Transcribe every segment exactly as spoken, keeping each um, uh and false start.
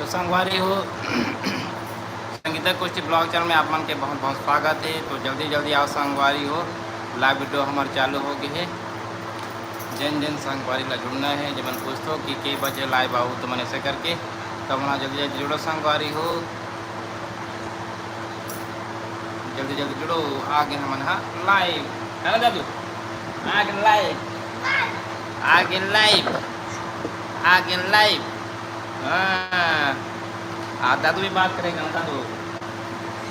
संगवारी हो, संगीता कुश्ती ब्लॉग चैनल में आप मन के बहुत बहुत स्वागत है। तो जल्दी जल्दी आओ संगवारी हो, लाइव वीडियो हमार चालू हो गए है। जिन जिन संगवारी ला जुड़ना है, जब मन पूछतो कि के बजे लाइव आऊ, तो मन ऐसे करके, तो मन जल्दी जल्दी जुड़ो संगवारी हो, जल्दी जल्दी जुड़ो। आ गए हमन हा लाइव, है ना दादू? आ गए लाइव, आ गए लाइव, आ गए लाइव। हाँ, आ दादू भी बात करेगा ना दादू।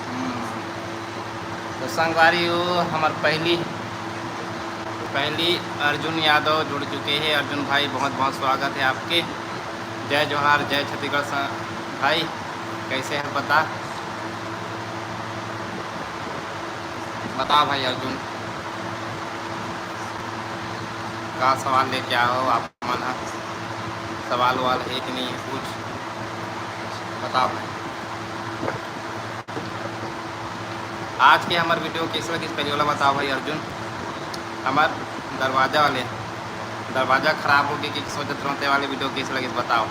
हम्म। तो संगवारी हो, हमार पहली पहली अर्जुन यादव जुड़ चुके हैं। अर्जुन भाई, बहुत बहुत स्वागत है आपके। जय जोहार, जय छत्तीसगढ़ स-, भाई, कैसे हैं बता, बताओ भाई अर्जुन, का सवाल लेके आओ आप मन ह? सवाल वाल है कि नहीं है कुछ, बताओ भाई। आज के हमार वीडियो कैसे लगिस, पहले वाला बताओ भाई अर्जुन। हमार दरवाजा वाले, दरवाजा खराब हो गया कि सोचत रहते वाले वीडियो कैसे लगिस, बताओ।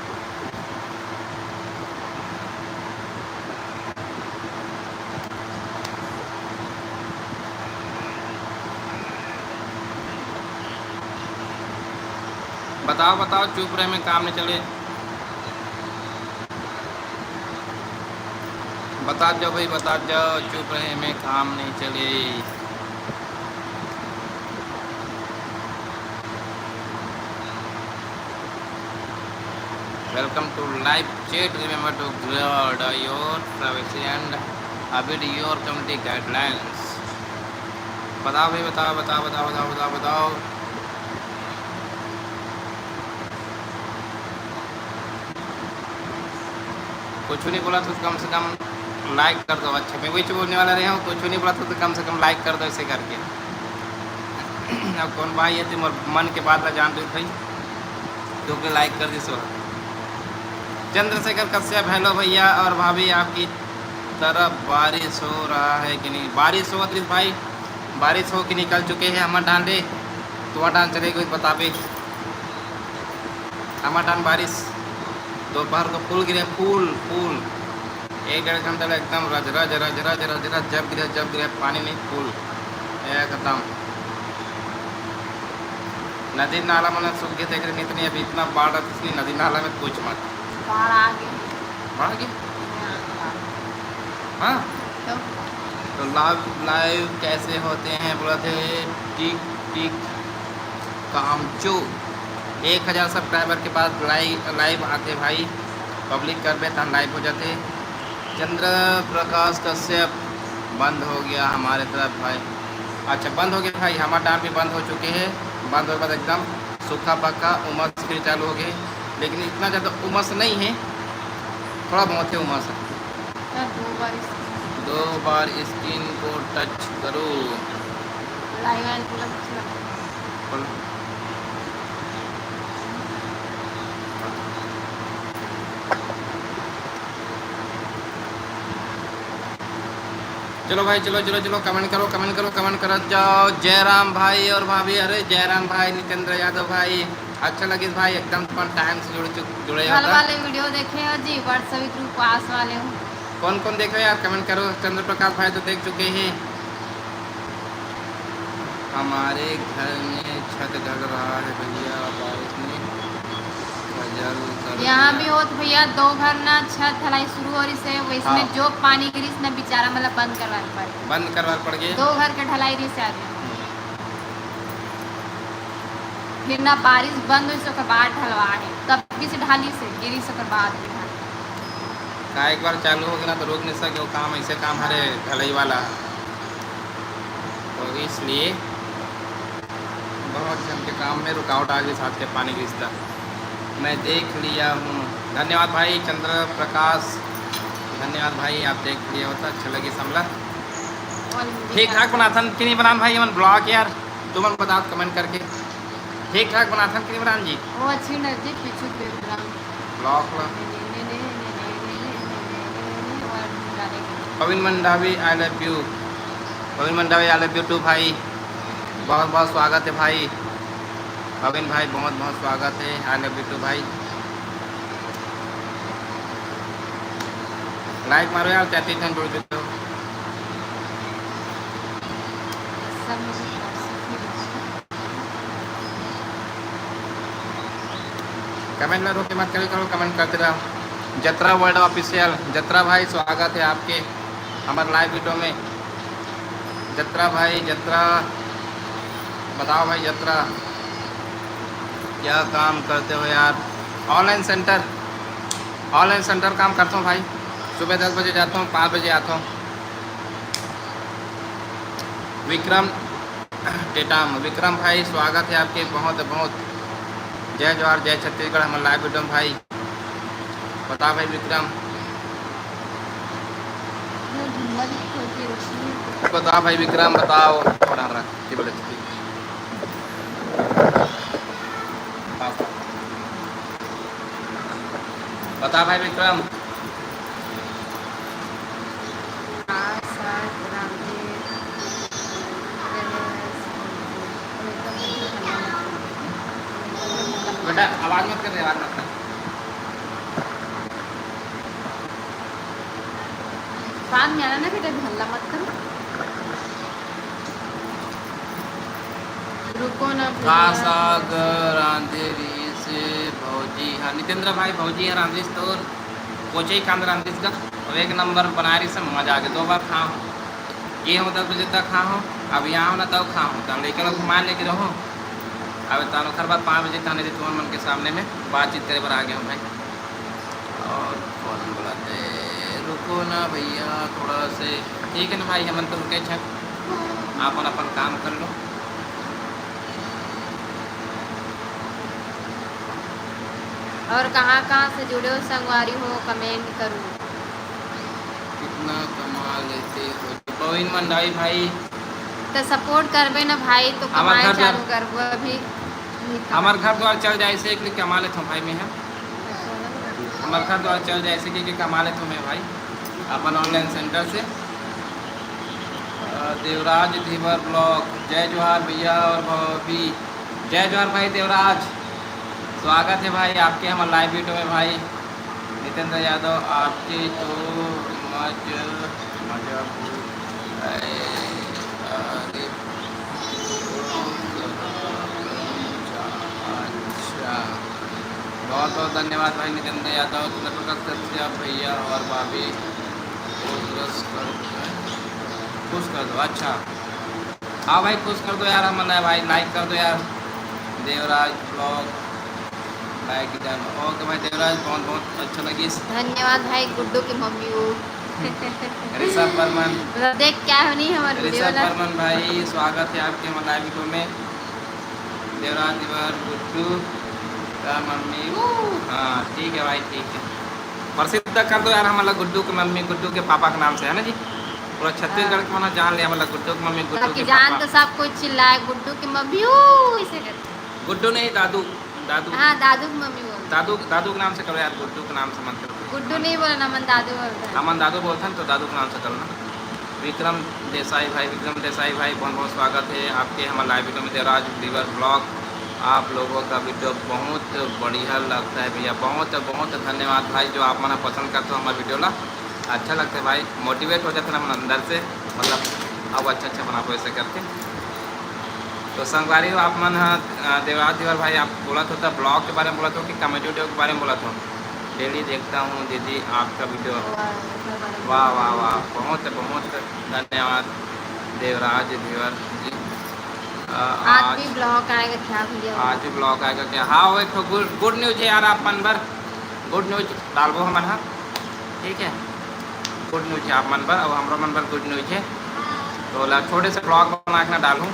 बताओ, बताओ, चुप रहे में काम नहीं चले। बता जाओ भाई, बता जाओ, चुप रहे में काम नहीं चले। Welcome to live chat. Remember to guard your privacy and abide your community guidelines. बताओ भाई, बताओ, बताओ, बताओ, बताओ, बताओ, बताओ। कुछ नहीं बोला तो कम से कम लाइक कर दो। अच्छा, मैं वही बोलने वाला रहे हूँ, कुछ नहीं बोला तो, तो कम से कम लाइक कर दो ऐसे करके। अब कौन भाई है, तुम मन के बात ला जान दो भाई, क्योंकि लाइक कर दी सो। चंद्रशेखर कश्यप, हेलो भैया और भाभी, आपकी तरफ बारिश हो रहा है कि नहीं? बारिश हो अतरिस भाई, बारिश हो कि निकल चुके हैं हमार डांडे, तो डांड चले गए बताबे। हमार डांड बारिश दोपहर को फुल गिरे, फुल, फुल। एक डेढ़ घंटा ले एकदम रज, रज, रज, रज, रज, रज, जब गिरे, जब गिरे, पानी नहीं, फुल एकदम। नदी नाला मन सूख गए थे, लेकिन इतनी, अभी इतना बाढ़ रहा था, इसलिए नदी नाला में कुछ मत। बाढ़ आ गई। बाढ़ आ गई? हाँ। हाँ? तो? तो लाइव, लाइव कैसे होते हैं बोला थे, टिक टिक कामचो। एक हज़ार सब्सक्राइबर के बाद लाइव, लाइव आते भाई, पब्लिक करबे तहन लाइव हो जाते। चंद्र प्रकाश कश्यप, बंद हो गया हमारे तरफ भाई। अच्छा, बंद हो गया भाई, हमार डांड भी बंद हो चुके हैं। बंद होने के बाद एकदम सूखा पक्का उमस फिर चालू हो गए, लेकिन इतना ज़्यादा उमस नहीं है, थोड़ा बहुत है उमस। दो बार स्क्रीन को टच करो। लाइव आने को लग-, बोलो। चलो भाई, चलो, चलो, चलो, कमेंट करो, कमेंट करो, कमेंट करत जाओ। जयराम भाई और भाभी, अरे जयराम भाई, नितेंद्र यादव भाई, अच्छा लगिस भाई, एकदम तुम टाइम से जुड़ चुक-, जुड़े हो कल तो। वाले वीडियो देखे हो जी, व्रत सावित्री उपवास वाले हो। कौन कौन देखे हो यार, कमेंट करो। चंद्र प्रकाश भाई तो देख चुके हैं। हमारे घर में छत ढल रहा है भैया, बारिश ने खजल कर यहाँ दिया। भी हो तो भैया, दो घर ना छत ढलाई शुरू हो रही से, वैसने हाँ। जो पानी गिरिस ना बेचारा मतलब बंद करवा पड़ गया। बंद करवा पड़ गए। दो घर के ढलाई रही से आगे। फिर ना बारिश बंद हुई से ओकर बाद ढलवा है, तब किसी ढाली से गिरी से ओकर बाद भी ढाली। का एक बार चालू हो गया ना तो रोक नहीं सके, वो काम ऐसे काम हरे ढलाई वाला। तो इसलिए बहुत जन के काम में रुकावट आ गई, साथ के पानी गिरता। मैं देख लिया हूँ। धन्यवाद भाई चंद्र प्रकाश, धन्यवाद भाई, आप देख लिया होता, अच्छा लगे हमला। ठीक ठाक बनाथन कि नहीं बनान भाई हमन ब्लॉग यार, तुमन बतात कमेंट करके। ठीक ठाक बनाथन कि नहीं बनान जी? वो अच्छी नजदीक पीछू बैकग्राउंड। ब्लॉग ला। पवन Mandavi, I love you। Pawan Mandavi, I love you too भाई, बहुत बहुत स्वागत है भाई। पवन भाई, बहुत बहुत स्वागत है, I love you too भाई। लाइक मारो यार, तैंतीस जन जुड़ चुके हो। कमेंट ला रोक के मत करे करो, कमेंट करते रहो। जतरा वर्ल्ड ऑफिशियल, जतरा भाई, स्वागत है आपके हमारे लाइव वीडियो में। जतरा भाई, जतरा, बताओ भाई जतरा, क्या काम करते हो यार? ऑनलाइन सेंटर, ऑनलाइन सेंटर काम करता हूँ भाई। सुबह दस बजे जाता हूँ, पाँच बजे आता हूँ। विक्रम टेटाम, विक्रम भाई, स्वागत है आपके। बहुत बहुत जय जोहार, जय छत्तीसगढ़। हमारे लाइव वीडियो में भाई, बता भाई विक्रम, बता भाई विक्रम, बताओ। थोड़ा रख, की बोले, बता भाई विक्रम। बेटा, आवाज मत कर, आवाज मत कर। बाद में आना ना बेटा, अभी हल्ला मत करो। रुको ना भैया। का साग रांधे रहिस भौजी? हाँ, नितेंद्र भाई, भौजी ह रांधिस तोर कोचई कांदा रांधिस गा। अब एक नंबर बनाए रहिस, मजा आ गया। दो बार खा हूँ, ये हूँ दस बजे तक खा हूँ, अब यहाँ हूँ ना तब खा हूँ, तब लेके लोग घुमा लेके रहो। अब तब ओखर बाद पाँच बजे तक नहीं, तुमन मन के सामने में बातचीत करे बर आ गया हूँ भाई। और कौन बुलाते? रुको ना भैया, थोड़ा से। ठीक है ना भाई, हमन तो रुके छन, आपन अपन काम कर लो। और कहाँ कहाँ से जुड़े हो संगवारी हो, कमेंट करो। कितना कमा लेते हो पविन मंडावी भाई? तो सपोर्ट करबे ना भाई, तो हमार कमाए घर चालू करबो अभी। हमार घर द्वार चल जाए से एक कमा लेता हूँ भाई मैं, हाँ। हमार घर द्वार चल जाए से कि, कि कमा लेता हूँ मैं भाई, अपन ऑनलाइन सेंटर से। अ, देवराज धीवर ब्लॉग, जय जोहार भैया और भाभी। जय जोहार भाई देवराज, स्वागत है भाई आपके हमारे लाइव वीडियो में भाई। नितेंद्र यादव, आपके तो मज-, मजा है। अरे, अच्छा, बहुत बहुत धन्यवाद भाई नितेंद्र यादव, चंद्रप्रकाश कश्यप भैया और भाभी, खुश कर, खुश कर दो। अच्छा, हाँ भाई, खुश कर दो यार, हमन भाई, लाइक कर दो यार, देवराज ब्लॉग, लाइक डन। ओके भाई देवराज, बहुत बहुत अच्छा लगिस। धन्यवाद भाई गुड्डू के मम्मी वो। ऋषभ बर्मन। मतलब देख क्या होनी हमारे वीडियो ऋषभ वाला। बर्मन भाई, स्वागत है आपके हमारे लाइव वीडियो में। देवराज धीवर, गुड्डू का मम्मी, ऊ, हाँ, ठीक है भाई, ठीक है। प्रसिद्ध कर दो यार, हमला गुड्डू के मम्मी, गुड्डू के पापा के नाम से, है ना जी? पूरा छत्तीसगढ़ हाँ। के मना जान ले, हमला गुड्डू के मम्मी, गुड्डू बाकी के जान पापा। तो सब कोई चिल्लाए, "गुड्डू के मम्मी, ऊ," ऐसे करके। गुड्डू नहीं, दादू, दादू। हाँ, दादू के मम्मी बोलते। दादू, दादू के नाम से करो यार, गुड्डू के नाम से मत करो। गुड्डू नहीं बोला ना, अमन दादू बोलता है। अमन दादू बोलते हैं तो दादू के नाम से करो ना। विक्रम देसाई भाई, विक्रम देसाई भाई, बहुत बहुत स्वागत है आपके हमारे लाइव वीडियो में। देवराज धीवर ब्लॉग, आप लोगों का वीडियो बहुत बढ़िया लगता है भैया। बहुत बहुत धन्यवाद भाई, जो आप मन पसंद करते हो हमारे वीडियो ला। अच्छा लगता है भाई, मोटिवेट हो जाता है ना मन अंदर से, मतलब अब अच्छा अच्छा बनाबो ऐसे करके। तो संगवारी हो, आप मन ह, अ, देवराज धीवर भाई, आप बोलत हो त ब्लॉग के बारे में बोलत हो कि कॉमेडी वीडियो के बारे में बोलत हो? डेली देखता हूँ दीदी आपका वीडियो। वाह, वाह, वाह, बहुत बहुत धन्यवाद देवराज धीवर जी। अ, आज आज भी ब्लॉग आएगा क्या भैया? आज भी ब्लॉग आएगा क्या? हाँ, वो एक ठो गुड, गुड न्यूज है यार, आप मन बर गुड न्यूज डालबो हमन ह, ठीक है। गुड न्यूज है आप मन बर, अब हमरो मन बर गुड न्यूज है। तो ओला छोटे से ब्लॉग बना के ना डालूँ,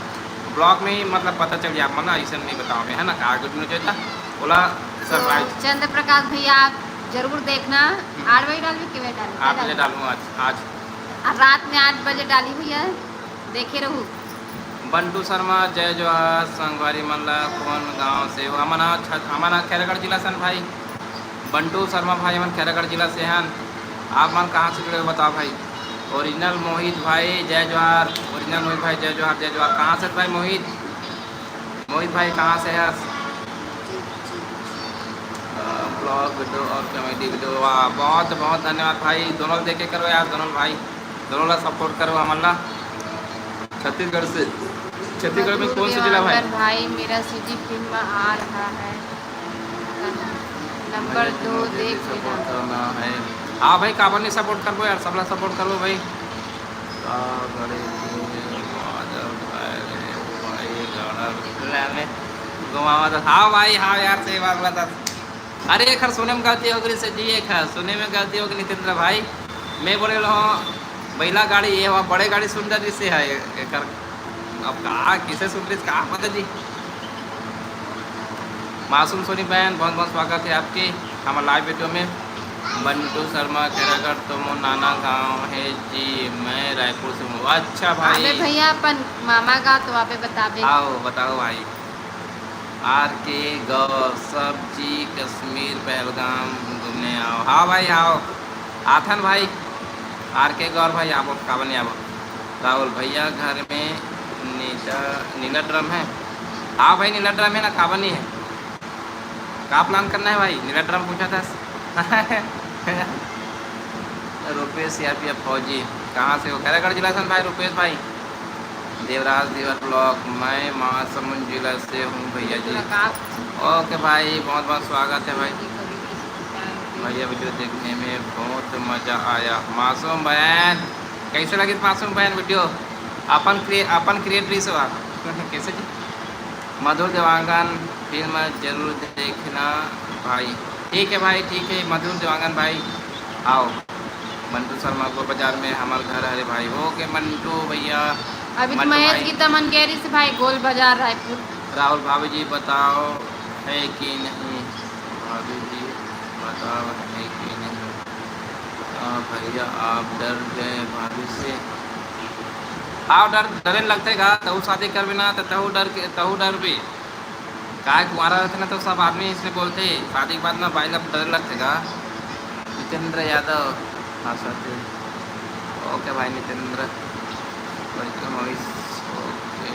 ब्लॉग में ही मतलब पता चल जाए आप मन ला, ऐसे नहीं बताओ मैं, है ना, का गुड न्यूज है था, ओला तो सरप्राइज। चंद्र प्रकाश भैया, आप जरूर देखना। हम्म। आठ बजे डालबे, के बजे डालबे? आठ बजे डालूँ आज, आज। आ, रात में आठ बजे डाली भैया, देखे रहू। बंटू शर्मा, जय जोहार। संगवारी मन ला, कौन गांव से हो? हमन ह छ-, हमन ह खैरागढ़ जिला से हन भाई। बंटू शर्मा भाई, हमन खैरागढ़ जिला से हन। आप मन कहाँ से जुड़े हो, बताओ भाई। ओरिजिनल मोहित भाई, जय जोहार। ओरिजिनल मोहित भाई, जय जोहार, जय जोहार। कहाँ से भाई मोहित? मोहित भाई, कहाँ से हस? अ, vlog video और comedy video। वाह, बहुत बहुत धन्यवाद भाई, दोनों देखे करो यार, दोनों भाई, दोनों ला support करो हमन ला। छत्तीसगढ़ से, छत्तीसगढ़ में मधुर कौन सा जिला भाई? देवांगन भाई, मेरा सीजी फिल्म आ रहा है, नंबर दो देख लेना। करना है। हाँ भाई, काबर नहीं support करबो यार, सबला support करबो भाई। का गड़े के बादल भाई रे, भाई गड़ल। ले, ले। घुमावा तो, हाँ भाई, हाँ यार, सही बात बता। अरे, एखर सुने में गलती हो गई से जी, एखर सुने में गलती हो गई नितेंद्र भाई। मैं बोले लो, बैला गाड़ी, ये हुआ बड़े गाड़ी सुंदर जी से है एखर। अब का, किसे सुन रही, का पता जी। मासूम सोनी बहन, बहुत बहुत स्वागत है आपके हमारे live video में। बंटू शर्मा, खैरागढ़ तो मोर नाना गांव है जी, मैं रायपुर से हूँ। अच्छा भाई। अबे भैया, अपन मामा गांव तो आपे बताबे। आओ, बताओ भाई। आर के गौर, सब जी कश्मीर पहलगाम घूमने आओ। हाँ भाई, आओ, आथन भाई। आर के गौर भाई, आबो, काबर नहीं आबो। राहुल भैया, घर में नीला, नीला ड्रम है? हाँ भाई, नीला ड्रम है ना, काबर नहीं है? का plan करना है भाई? नीला ड्रम पूछा था। रुपेश यादव फौजी, कहाँ से हो? खैरागढ़ जिला से भाई रुपेश भाई। देवराज धीवर vlog, मैं महासमुंद जिला से हूँ भैया जी। ओके भाई, बहुत बहुत स्वागत है भाई। भैया, video देखने में बहुत मजा आया। मासूम बहन, कैसे लगी मासूम बहन video? अपन क्रिए-, अपन create रही सो आप। कैसे जी? मधुर देवांगन फिल्म जरूर देखना भाई। ठीक है भाई, ठीक है, मधुर देवांगन भाई, आओ। मंटू शर्मा गोल बाजार में हमार घर है रे भाई। ओके मंटू भैया, अभी तो मंटू महेश भाई। गीता मन कह रही से भाई, गोल बाजार रायपुर। राहुल भाभी जी बताओ है कि नहीं, भाभी जी बताओ है कि नहीं। हाँ भैया, आप डर गए भाभी से। हाँ, डर, डरे लगते का, तहु शादी करबे ना तो तहु डर के, तहु डरबे। काय कुंवारा रहते ना तो सब आदमी इसने बोलते, शादी के बाद ना भाई लोग डरे लगते का। जितेंद्र यादव, हाँ सर, ओके भाई नितेंद्र, welcome, ओके।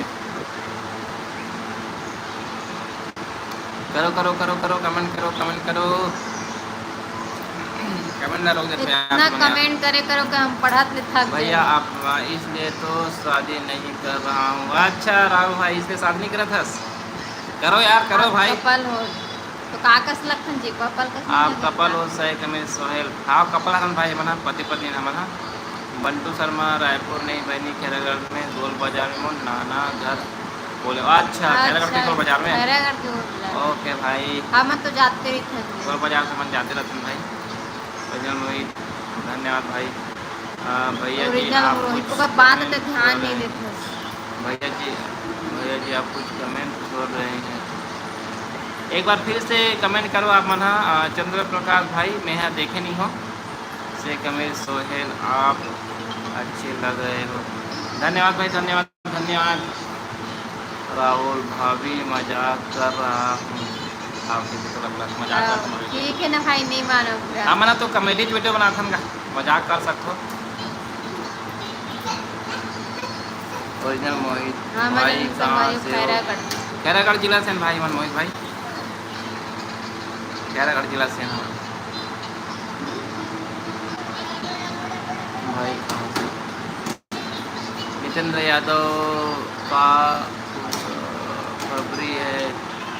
करो, करो, करो, करो, comment करो, comment करो। Comment ना रोक देते हैं आप इतना लोग। Comment करे करो कि हम पढ़त ले थक भैया, गए। आप, इसलिए तो शादी नहीं कर रहा हूँ। अच्छा राहुल भाई, इसलिए शादी नहीं करत हस? करो यार, करो आप भाई। Couple हो तो का कस लगथन जी, couple कस आप लगथन couple का? हो, सही कमे सोहेल। हाँ, couple हन भाई, हमन ह पति पत्नी हन हमन ह। बंटू शर्मा, रायपुर नहीं बहनी, खैरागढ़ में गोल बाजार में मोर नाना घर बोले। अच्छा, अच्छा, खैरागढ़ के गोल बाजार में? खैरागढ़ के गोल बाजार। ओके भाई। हमन तो जाते रहिथन। गोल बाजार से हमन जाते रहथन भाई। भजन मोहित, धन्यवाद भाई। आ, भैया जी, original आप मोहित, कुछ ओकर बात comment पे ध्यान कर नहीं रहे हैं। देते। भैया जी, भैया जी, आप कुछ comment कर रहे हैं। एक बार फिर से comment करो आप मन ह, आ, चंद्र प्रकाश भाई, मैं ह देखे नहीं हो। से कमेल सोहेल, आप अच्छे लग रहे हो। धन्यवाद भाई, धन्यवाद, धन्यवाद। राहुल भाभी, मजाक कर रहा हूँ। हाँ, ठीक है, तो लग-, लग-, मजाक कर रहा हूँ। ठीक है ना भाई, नहीं मानो पूरा। हमन तो comedy video बनाथन का, मजाक कर सकथो। Original मोहित हाँ, भाई, कहाँ से हो? खैरागढ़। खैरागढ़ जिला से हैं भाई, मन मोहित भाई। खैरागढ़ जिला से हैं। भाई, कहाँ से? जितेंद्र यादव का खुशखबरी है।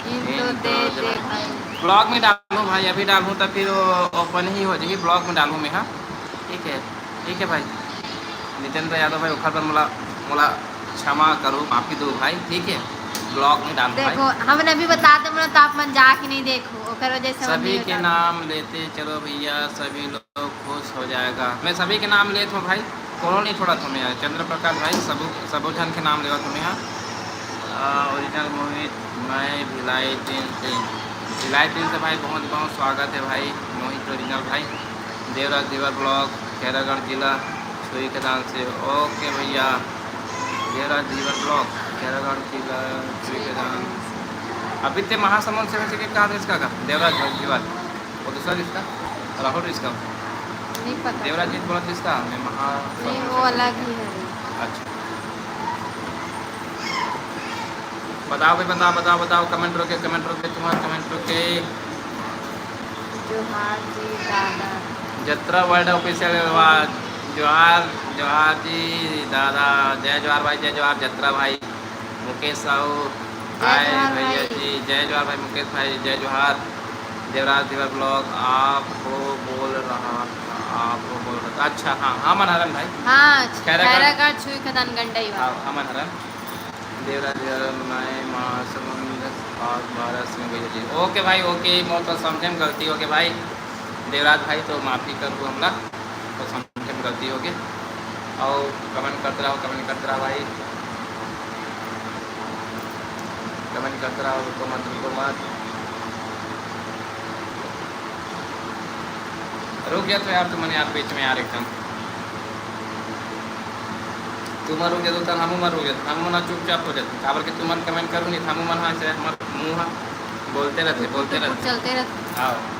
इन तो इन तो दे दे जरा भाई। Vlog में डालूँ भाई, अभी डालूँ तो फिर वो open ही हो जाएगी। Vlog में डालूँ मैं, हाँ, ठीक है, ठीक है भाई। जितेंद्र यादव भाई, ओखर बर मोला, मोला क्षमा करो, माफी दो भाई, ठीक है, vlog में डालूँ भाई। देखो, हमन अभी बता दे, तो आप मन जाके नहीं देखो, ओकर वजह से हम सभी नहीं के बता नाम लेते चलो भैया, सभी लोग खुश हो जाएगा। मैं सभी के नाम लेत हूँ भाई, कोनो नहीं छोड़त हूँ मैं। चंद्र प्रकाश भाई, सबू, सबू झन के नाम लेवत हूँ मैं। हाँ, आ, original मोहित, मैं भिलाई तीन से, भिलाई तीन से भाई, बहुत बहुत स्वागत है भाई मोहित original भाई। देवराज धीवर vlog, खैरागढ़ जिला, सुई खदान से। ओके भैया, देवराज धीवर vlog, खैरागढ़ जिला, सुई खदान। अभी ते महासमुंद से वैसे के कहा था इसका का? देवराज धीवर। वो दूसरा रिश्ता, राहुल रिश्ता। नहीं पता। देवराज जी बोला रिश्ता, मैं महा नहीं, वो अलग ही है। अच्छा। बताओ भाई, बताओ, बताओ, बताओ, comment रोके, comment रोके, तुम्हारा comment रोके। जोहार जी दादा। जतरा World Official, वाह, जोहार, जोहार जी दादा, जय जोहार भाई, जय जोहार जतरा भाई, मुकेश साहू, जय हाय जोहार भैया भाई। जी, जय जोहार भाई मुकेश भाई, जय जोहार। देवराज धीवर vlog, आप हो बोल रहा था, आप हो बोल रहा था, अच्छा, हाँ, हमन हरन भाई। हाँ, खैरागढ़। खैरागढ़ छुई खदान गंडई वाला। हाँ, हमन हरन। देवराज, मैं महासमुंद, पास बारह सिंह भैया जी। OK भाई, OK, मोर तो समझे में गलती होगे भाई। देवराज भाई, तो माफी करबो हमला, तो समझे में गलती होगे। अउ comment करत रहो, comment करत रहो भाई, comment करत रहो, रुको मत, रुको मत। रुक जाते यार तुमन यार, बीच में यार एकदम। तुमन रुक जाते, तब हमू मन रुक जाते, हमू मन चुपचाप हो जाते, काबर कि तुमन comment करो नहीं, हमू मन हाँ से हमर मुंह हा बोलते रहते, बोलते रहते। चलते रहते। हाँ।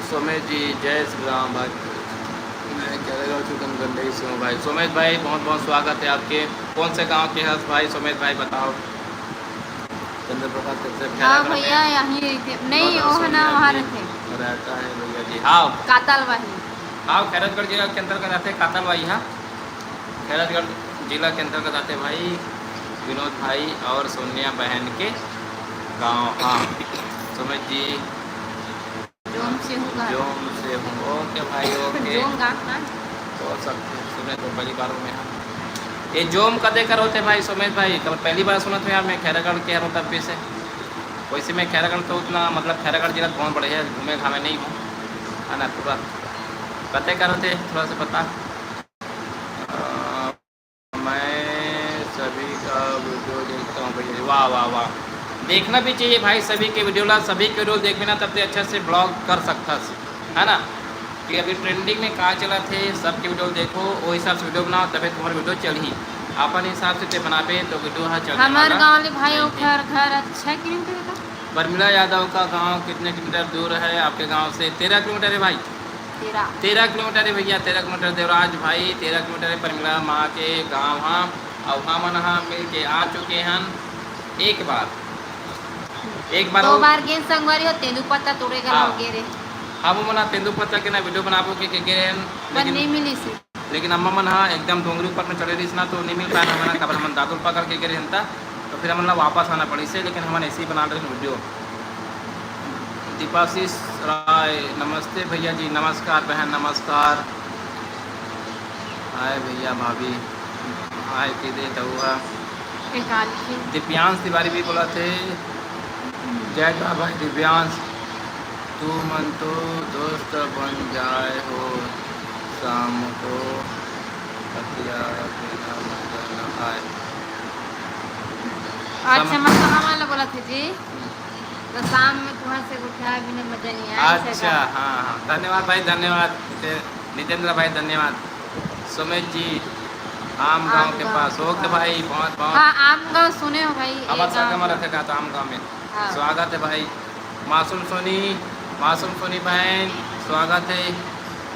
सोमेश जी, जय श्री राम भाई। मैं खैरागढ़ छुई खदान गंडई से हूँ भाई। सोमेश भाई, बहुत बहुत स्वागत है आपके। कौन से गांव के हस भाई सोमेश भाई, बताओ। चंद्र प्रकाश कश्यप हाँ खैरागढ़ में। भैया, यहीं रहते। नहीं, वो है ना, वहाँ रहते। रहता है भैया जी। हाँ। कातलवाही। हाँ, खैरागढ़ जिला के अंतर्गत आते कातलवाही, हाँ। खैरागढ़ जिला के अंतर्गत आते भाई विनोद भाई और सोनिया बहन के गांव। हाँ, सुमित जी। जोम से हूँ घर। जोम से हूँ। OK भाई, OK। जोम गाँव का? हो सकते हैं, सुने तो पहली बार हूँ मैं। ये जोम कदे कर होते भाई सुमित भाई, कल पहली बार सुनत हूँ यार मैं, खैरागढ़ के हूँ तब भी से। वैसे मैं खैरागढ़ तो उतना, मतलब, खैरागढ़ जिला बहुत बड़े है, घूमे घामे नहीं हूँ, है ना, पूरा। कते कर होते, थोड़ा सा बता। अ, मैं सभी का video देखता हूँ भैया। वाह, वाह, वाह। देखना भी चाहिए भाई सभी के video ला, सभी के video देखबे ना, तब ते अच्छा से vlog कर सकथस, है ना? कि अभी trending में का चलत हे, सबके video देखो, वो हिसाब से video बनाओ, तबे तुम्हार video चलही। अपन हिसाब से ते बनाबे तो video हा चलने हमर वाला गाँव ले भाई, नहीं हे। ओखर घर छह किलोमीटर का। परमिला यादव का गांव कितने किलोमीटर दूर है आपके गांव से? तेरह किलोमीटर है भाई। तेरह। तेरह किलोमीटर है भैया, तेरह किलोमीटर देवराज भाई, तेरह किलोमीटर है परमिला माँ के गांव। हाँ, अब हमन हा मिल के आ चुके हन एक बार, एक बार दो और बार गेन संगवारी हो, तेंदू पत्ता तोड़े गला हाँ। हो गे रे। हम मन हा तेंदू पत्ता के ना video बनाबो के, के गे हन, पर लेकिन नहीं मिली से। लेकिन अम्मा मन हा एकदम डोंगरी ऊपर में चढ़े रहिस ना, तो नहीं मिल पाए हमन हा, काबर हमन दातुल पकड़ के गे रहेन ता, तो फिर हमन ला वापस आना पड़िस हे, लेकिन हमन ऐसे ही बना रहे video। दीपाशीष राय, नमस्ते भैया जी। नमस्कार बहन, नमस्कार। हाय भैया, भाभी, हाय के दे तहुआ। एकांशी। दिव्यांश तिवारी भी बोलत हे, जय का भाई दिव्यांश, तू मन तो दोस्त बन जाए हो, शाम को पतिया बिना मजा न आए। अच्छा, समझ- मतलब हमारा बोलत हे जी, तो शाम में कुआं से उठा बिना मजा नहीं आए, ऐसा अच्छा, का? हाँ, हाँ, धन्यवाद भाई, धन्यवाद जिते-, जितेंद्र भाई, धन्यवाद। सुमित जी, आम आम गांव के गांव पास। के OK पास। भाई, बहुत, बहुत। हाँ, आम गांव सुने हो भाई, ये हमारे गांव साथ में का। रहते का तो आम गांव में। हाँ। स्वागत है भाई। मासूम सोनी, मासूम सोनी बहन, स्वागत है।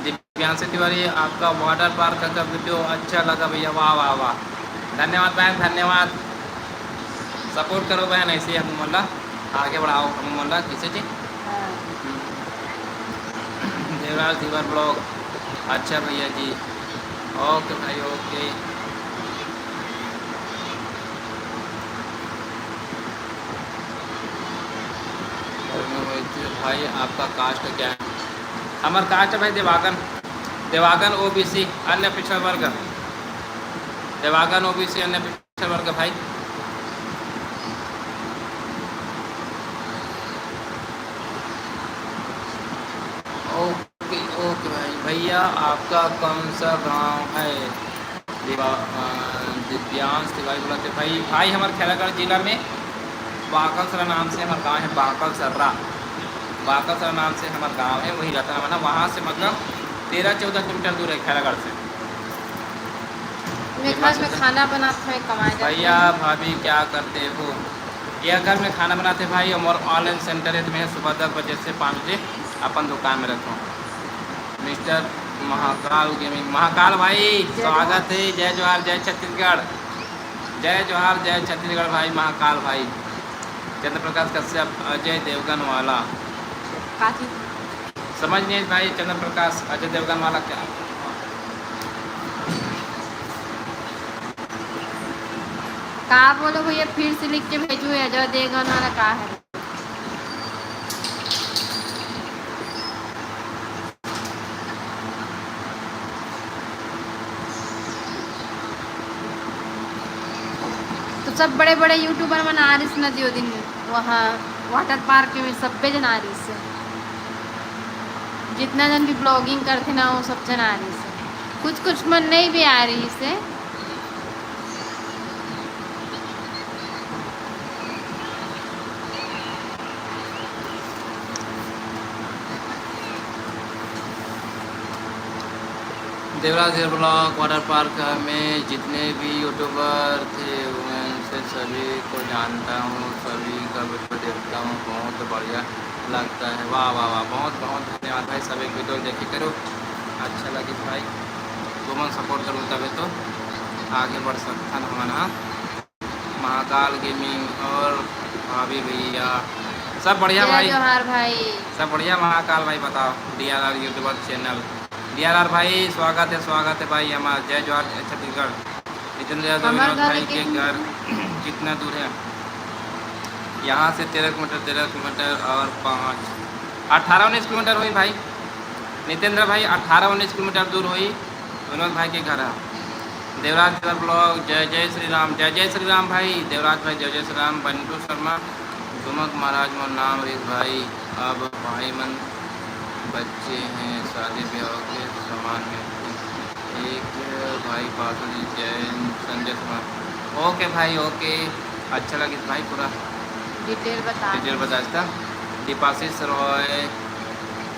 दिव्यांशी तिवारी, आपका water park का video अच्छा लगा भैया, वाह, वाह, वाह। धन्यवाद बहन, धन्यवाद। Support करो बहन, ऐसे ही हम मन ला आगे बढ़ाओ, हम मन ला किसे जी? हाँ। देवराज धीवर vlog, अच्छा भैया जी, OK भाई, OK। भाई, आपका caste क्या है? हमार caste है भाई देवागन, देवागन, OBC, अन्य पिछड़ा वर्ग, देवागन, OBC, अन्य पिछड़ा वर्ग भाई। OK, OK भाई। भैया, आपका कौन सा गांव है? दिवा-, अ, दिव्यांश तिवारी बोलत हे भाई, भाई हमार खैरागढ़ जिला में बाकलसरा नाम से हमार गांव है, बाकलसरा, बाकलसरा नाम से हमार गांव है, वही रतन बना, वहाँ से मतलब तेरह चौदह किलोमीटर दूर है खैरागढ़ से। मैं घर में खाना बनात हूँ, कमाए जात भैया, हूँ। भाभी क्या करते हो? ये घर में खाना बनाते भाई, हमार online center है, तो मैं सुबह दस बजे से पाँच बजे अपन दुकान में रहता हूँ। Mister महाकाल गेमिंग, महाकाल भाई, जय स्वागत है। जय जोहार, जय छत्तीसगढ़। जय जोहार, जय छत्तीसगढ़ भाई, महाकाल भाई। चंद्र प्रकाश कश्यप, अजय देवगन वाला। का चीज? समझ नहीं भाई, चंद्र प्रकाश, अजय देवगन वाला क्या? का बोलो भैया, फिर से लिख के भेजो, अजय देवगन वाला का है? तो सब बड़े बड़े यूट्यूबर मन आ रहिस न दियो दिन, वहाँ वाटर पार्क में सब्बे जन आ रहिस। जितना जन भी ब्लॉगिंग करथे ना, वो सब जन आ रहिस। कुछ कुछ मन नहीं भी आ रहिस। देवराज हेयर ब्लॉग वाटर पार्क में जितने भी यूट्यूबर थे, उनसे सभी को जानता हूँ, सभी का वीडियो देखता हूँ। बहुत बढ़िया लगता है। वाह, वाह, वाह, बहुत, बहुत धन्यवाद भाई। सब एक वीडियो देखे करो, अच्छा लगे भाई, तुमन सपोर्ट करो तबे तो आगे बढ़ सकथन हमन, हाँ। महाकाल गेमिंग और भाभी भैया, सब बढ़िया जय भाई। जोहार भाई। सब बढ़िया महाकाल भाई, बताओ। डीआरआर यूट्यूबर चैनल, डीआरआर भाई, स्वागत है, स्वागत है भाई हमारा। जय जोहार, जय छत्तीसगढ़। जितेंद्र यादव, हमार विनोद घर भाई के लेकिन घर कितना दूर है यहाँ से? तेरह किलोमीटर, तेरह किलोमीटर और पाँच, अठारह उन्नीस किलोमीटर होई भाई। नितेंद्र भाई, अठारह उन्नीस किलोमीटर दूर होई विनोद भाई के घर है। देवराज ब्लॉग, जय जय श्री राम, जय जय श्री राम भाई। देवराज भाई, जय जय श्री राम। बंटू शर्मा, दुमक महाराज मोर नाम रिस भाई, अब भाई मन बच्चे हैं, शादी ब्याह के सामान में एक भाई पासो जी जैन संजय कुमार। ओके भाई, ओके, अच्छा लगिस भाई पूरा डिटेल बता। डिटेल बता इसका। दीपाशीष रॉय,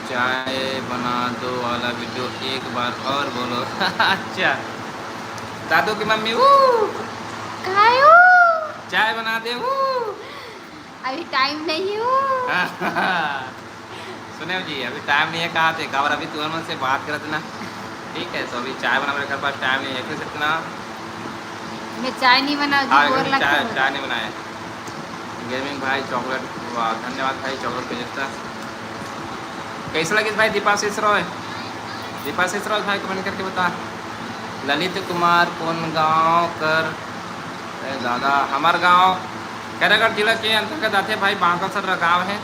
चाय बना दो वाला वीडियो एक बार और बोलो। अच्छा, दादू की मम्मी, ऊ, खायो। चाय बना दे, ऊ। अभी टाइम नहीं हो। सुने जी, अभी टाइम नहीं है, कहा थे, काबर अभी तुमन मन से बात करत ना, ठीक है, तो अभी चाय बनावे के पास टाइम नहीं है, फिर इतना मैं चाय नहीं बना, हाँ, बोर लगता चाय, है। चाय नहीं बनाए। गेमिंग भाई चॉकलेट, वाह, धन्यवाद भाई चॉकलेट भेजता। कैसे लगिस भाई दीपाशीष रॉय? दीपाशीष रॉय भाई कमेंट करके बता। ललित कुमार कौन गांव कर? ए दादा, हमार गांव खैरागढ़ जिला के अंतर्गत आथे भाई, बांकासर गांव है,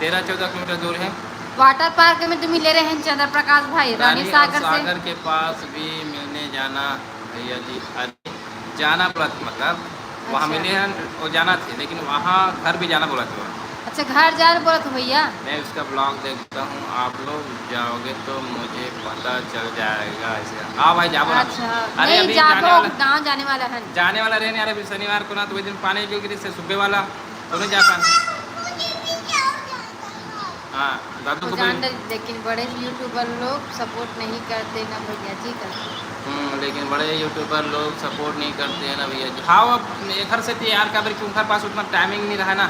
तेरह चौदह किलोमीटर दूर है। वाटर पार्क में तो मिले रहे हैं चंद्र प्रकाश भाई, रानी रानी और सागर से। सागर के पास भी मिलने जाना भैया जी। अरे, जाना बोलत, मतलब, वहाँ अच्छा। मिले हैं, वो जाना थे, लेकिन वहाँ घर भी जाना बोलत। अच्छा, घर जा रहे बोलत हो भैया? मैं उसका ब्लॉग देखता हूँ, आप लोग जाओगे तो मुझे पता चल जाएगा। ऐसे, हाँ भाई, जाबो ना। अच्छा, अरे, नहीं, अभी जाने जाबो, वाला, गाँव जाने वाला है। जाने वाला रहे नहीं यार, अभी शनिवार को ना, तो वही दिन पानी गिर गिरी से सुबह वाला, तो नहीं जा पाए। हाँ, दादू वो को जान बोल। डर, लेकिन बड़े यूट्यूबर लोग सपोर्ट नहीं करते ना भैया जी का। हम्म, लेकिन बड़े यूट्यूबर लोग सपोर्ट नहीं करते हैं ना भैया जी। हाँ, अब एखर से तो यार, काबर कि उनकर पास उतना टाइमिंग नहीं रहा ना,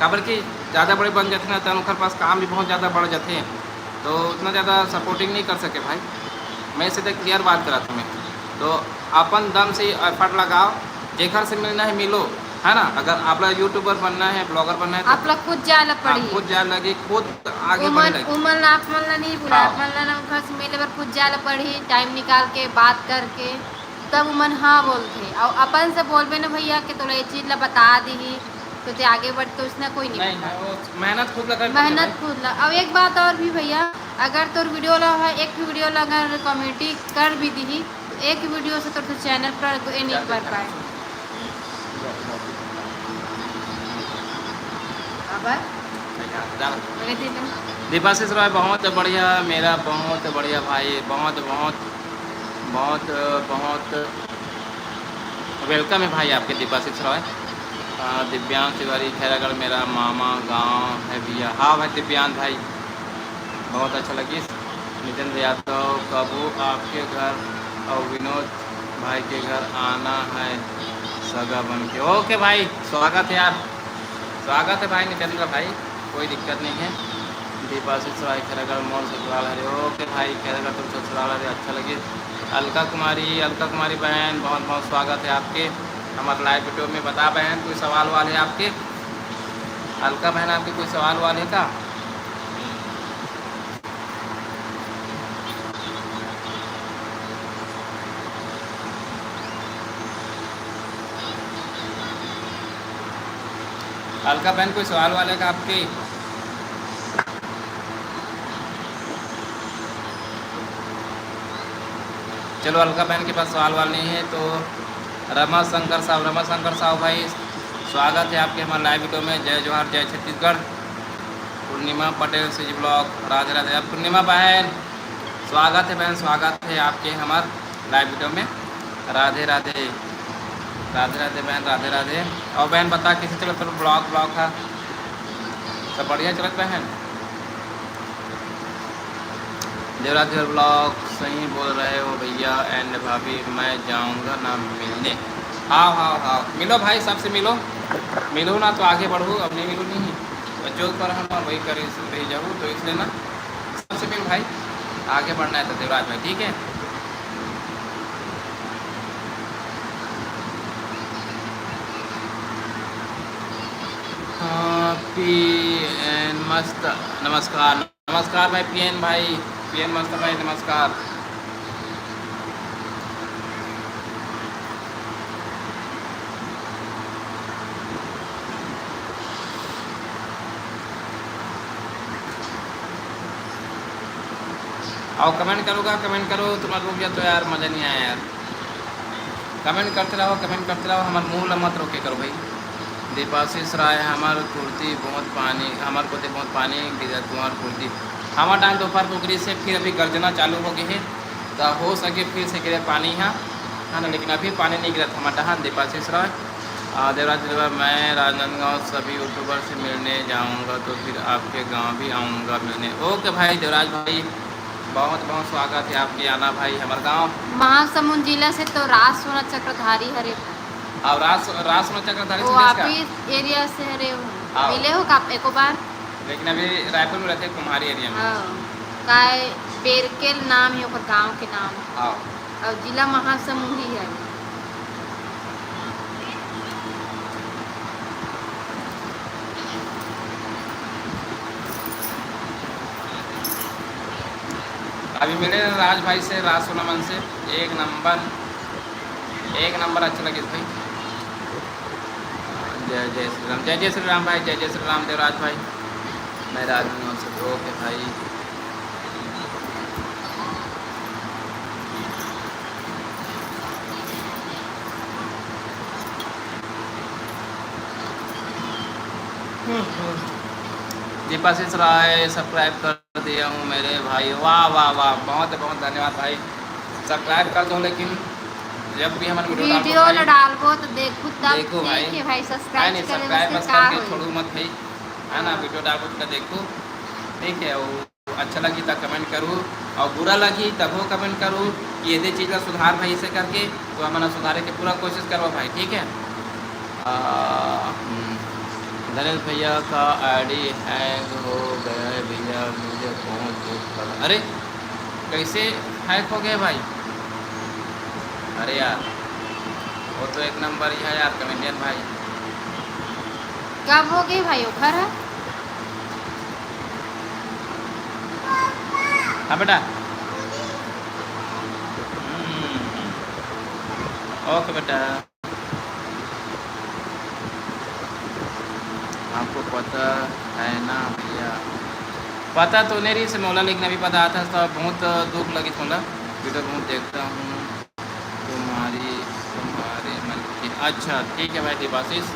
काबर कि ज़्यादा बड़े बन जाते ना, तो उनकर पास काम भी बहुत ज़्यादा बढ़ जाते हैं, तो उतना ज़्यादा सपोर्टिंग नहीं कर सके भाई। मैं सीधा क्लियर बात करा तुम्हें, तो अपन दम से एफर्ट लगाओ, जेखर से मिलना है मिलो, है ना। अगर आप लोग यूट्यूबर बनना है, ब्लॉगर बनना है, तो आप लोग खुद जाए ला हाँ, पड़ी। खुद जाए लगे, खुद आगे बढ़े उमन, लगे। उमन ला आप मन ला नहीं बुला, हाँ। आप मन ला ना घर से मिले बर खुद जाए ला पड़ी, टाइम निकाल के, बात करके, तब उमन हाँ बोलथे। और अपन से बोलबे ना भैया कि तोला ये चीज ला बता दीही, तो ते आगे बढ़ के उसने कोई नहीं नहीं, बता। वो मेहनत खुद लगा मेहनत भाई। खुद ला। अब एक बात और भी भैया, अगर तोर वीडियो ला है, एक वीडियो ला अगर कमेटी कर भी दीही, तो एक वीडियो से तोर तो चैनल पर ये नहीं कर पाए। अब नहीं यार, जा। मेरे दिल में दीपाशीष रॉय, बहुत बढ़िया, मेरा बहुत बढ़िया भाई, बहुत, बहुत, बहुत, बहुत वेलकम है भाई आपके, दीपाशीष रॉय। अ, दिव्यांश तिवारी, खैरागढ़ मेरा मामा गांव है भैया। हाँ भाई दिव्यांश भाई, बहुत अच्छा लगिस। नितेंद्र यादव, कबू आपके घर और विनोद भाई के घर आना है सगा बन के। ओके भाई, स्वागत है यार, स्वागत है भाई नितेंद्र भाई, कोई दिक्कत नहीं है। दीपाशीष राय, खैरागढ़ मोर ससुराल हरे। ओके भाई, खैरागढ़ तोर ससुराल हरे, अच्छा लगे। अलका कुमारी, अलका कुमारी बहन, बहुत बहुत स्वागत है आपके हमारे लाइव वीडियो में। बता बहन, कोई सवाल वाल है आपके? अलका बहन, आपके कोई सवाल वाल है का? अलका बहन, कोई सवाल वाल है का आपके? चलो, अलका बहन के पास सवाल वाल नहीं है तो रमा शंकर साहब, रमा शंकर साहब भाई, स्वागत है आपके हमारे लाइव वीडियो में। जय जोहार, जय छत्तीसगढ़। पूर्णिमा पटेल, सीजी ब्लॉग, राधे राधे। अब पूर्णिमा बहन, स्वागत है बहन, स्वागत है आपके हमार लाइव वीडियो में। राधे राधे, राधे राधे बहन, राधे राधे। और बहन, बता, कैसे चलत तोर ब्लॉग, ब्लॉग है? सब बढ़िया चलत बहन? देवराज देवर ब्लॉग, सही बोल रहे हो भैया एंड भाभी, मैं जाऊंगा ना मिलने। हाव, हाव, हाव, मिलो भाई, सबसे मिलो। मिलो ना तो आगे बढ़ो, अब नहीं मिलो नहीं। तो जो कर हम वही करे रह जाऊ, तो इसलिए ना सबसे मिल भाई, आगे बढ़ना है तो देवराज भाई, ठीक है? हाँ, पी एन मस्त, नमस्कार, नमस्कार भाई पी एन भाई, पी एन मस्त भाई, नमस्कार। आओ, कमेंट करो का, कमेंट करो, तुम्हारा रुक जा तो यार, मज़ा नहीं आया यार। कमेंट करते रहो, कमेंट करते रहो, हमार मुंह ला मत रोके करो भाई। दीपाशीष राय, हमार कुर्ती बहुत पानी, हमार कुर्ती बहुत पानी गिरा, तुम्हार कुर्ती। हमार डांग दोपहर को गिरी से फिर अभी गर्जना चालू हो गई है, तो हो सके फिर से गिरे पानी यहाँ, है ना, लेकिन अभी पानी नहीं गिरा था हमार डहान। दीपाशीष राय, आ, देवराज देवर, मैं राजनांदगांव सभी यूट्यूबर से मिलने जाऊंगा, तो फिर आपके गांव भी आऊंगा मिलने। ओके भाई देवराज भाई, बहुत बहुत स्वागत है आपके आना भाई हमारे गांव। महासमुंद जिला से तो राज सोना चक्रधारी हरे। और राज, राज सोना चक्रधारी वो से आप देश का? ही एरिया से हरे हो। हाँ। मिले हो का आप एको बार? लेकिन अभी रायपुर में रहते हैं, कुम्हारी एरिया में। हाँ। काय बेरकेल नाम है ओकर गांव के नाम। हाँ। और जिला महासमुंद ही है। अभी मिले राज भाई से, राज सोना मन से, एक नंबर, एक नंबर अच्छा लगे भाई। जय जय श्री राम, जय जय श्री राम भाई, जय जय श्री राम देवराज भाई। मैं राज निवास से, ओके भाई। दीपाशीष राय सब्सक्राइब कर दिया हूँ मेरे भाई। वाह, वाह, वाह, बहुत, बहुत धन्यवाद भाई, सब्सक्राइब कर दो। लेकिन जब भी हमन वीडियो डालबो वीडियो भाई, ला डालबो तो देखू तब देखो भाई। ठीक है भाई, नहीं, सब्सक्राइब करे सब्सक्राइब से बस का करके होई? छोड़ू मत भाई, है ना? हाँ। वीडियो डालबो तो देखू, ठीक है? वो अच्छा लगी तो कमेंट करू, और बुरा लगी तब वो कमेंट करू कि ये दे चीज़ ला सुधार भाई, ऐसे करके तो हमन सुधारे के पूरा कोशिश करबो भाई, ठीक है? आ, हम्म, गणेश भैया का आईडी हैंग हो गया है भैया, मुझे बहुत दुख लगा। अरे, कैसे हैक हो गए भाई? अरे यार, वो तो एक नंबर ही है यार कॉमेडियन भाई। कब हो गए भाई ओखर है? हाँ बेटा। हम्म, ओके बेटा। आपको पता है ना भैया? पता तो नहीं रही से मोला, लेकिन अभी पता आता तो बहुत दुख लगी मोला। वीडियो बहुत देखता हूँ तुम्हारी, तुम्हारे मन की। अच्छा, ठीक है भाई देवाशीष,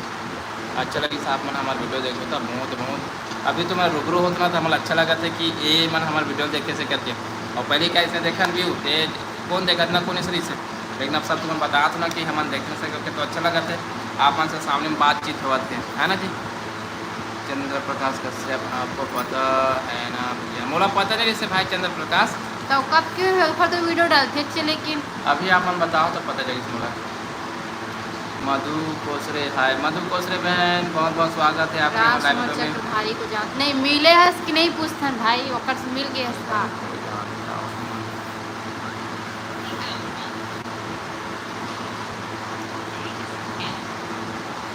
अच्छा लगी आप मन हमारे वीडियो देखो तो बहुत, बहुत। अभी तो मैं रूबरू होत ना तो हमला अच्छा लगा था कि ये मन हमारे वीडियो देखे से करके, और पहले क्या इसने देखा व्यू, ये कौन देखा ना, कौन इस रही से, लेकिन अब सब तुमन बतात हो ना कि हमन देखने से करके तो अच्छा लगत है, आप मन से सामने में बातचीत होवत है, है ना जी? चंद्र प्रकाश कश्यप, आपको पता है ना भैया? मोला पता नहीं जैसे भाई चंद्र प्रकाश। तो कब क्यों है ऊपर तो वीडियो डालते अच्छे, लेकिन अभी आप मन बताओ तो पता चलिस मोला। मधु कोसरे, हाय मधु कोसरे बहन, बहुत बहुत स्वागत है आपके हमारे लाइव में। चक्रधारी को जान नहीं मिले हस कि नहीं पूछथन भाई, ओकर से मिल गए हस का?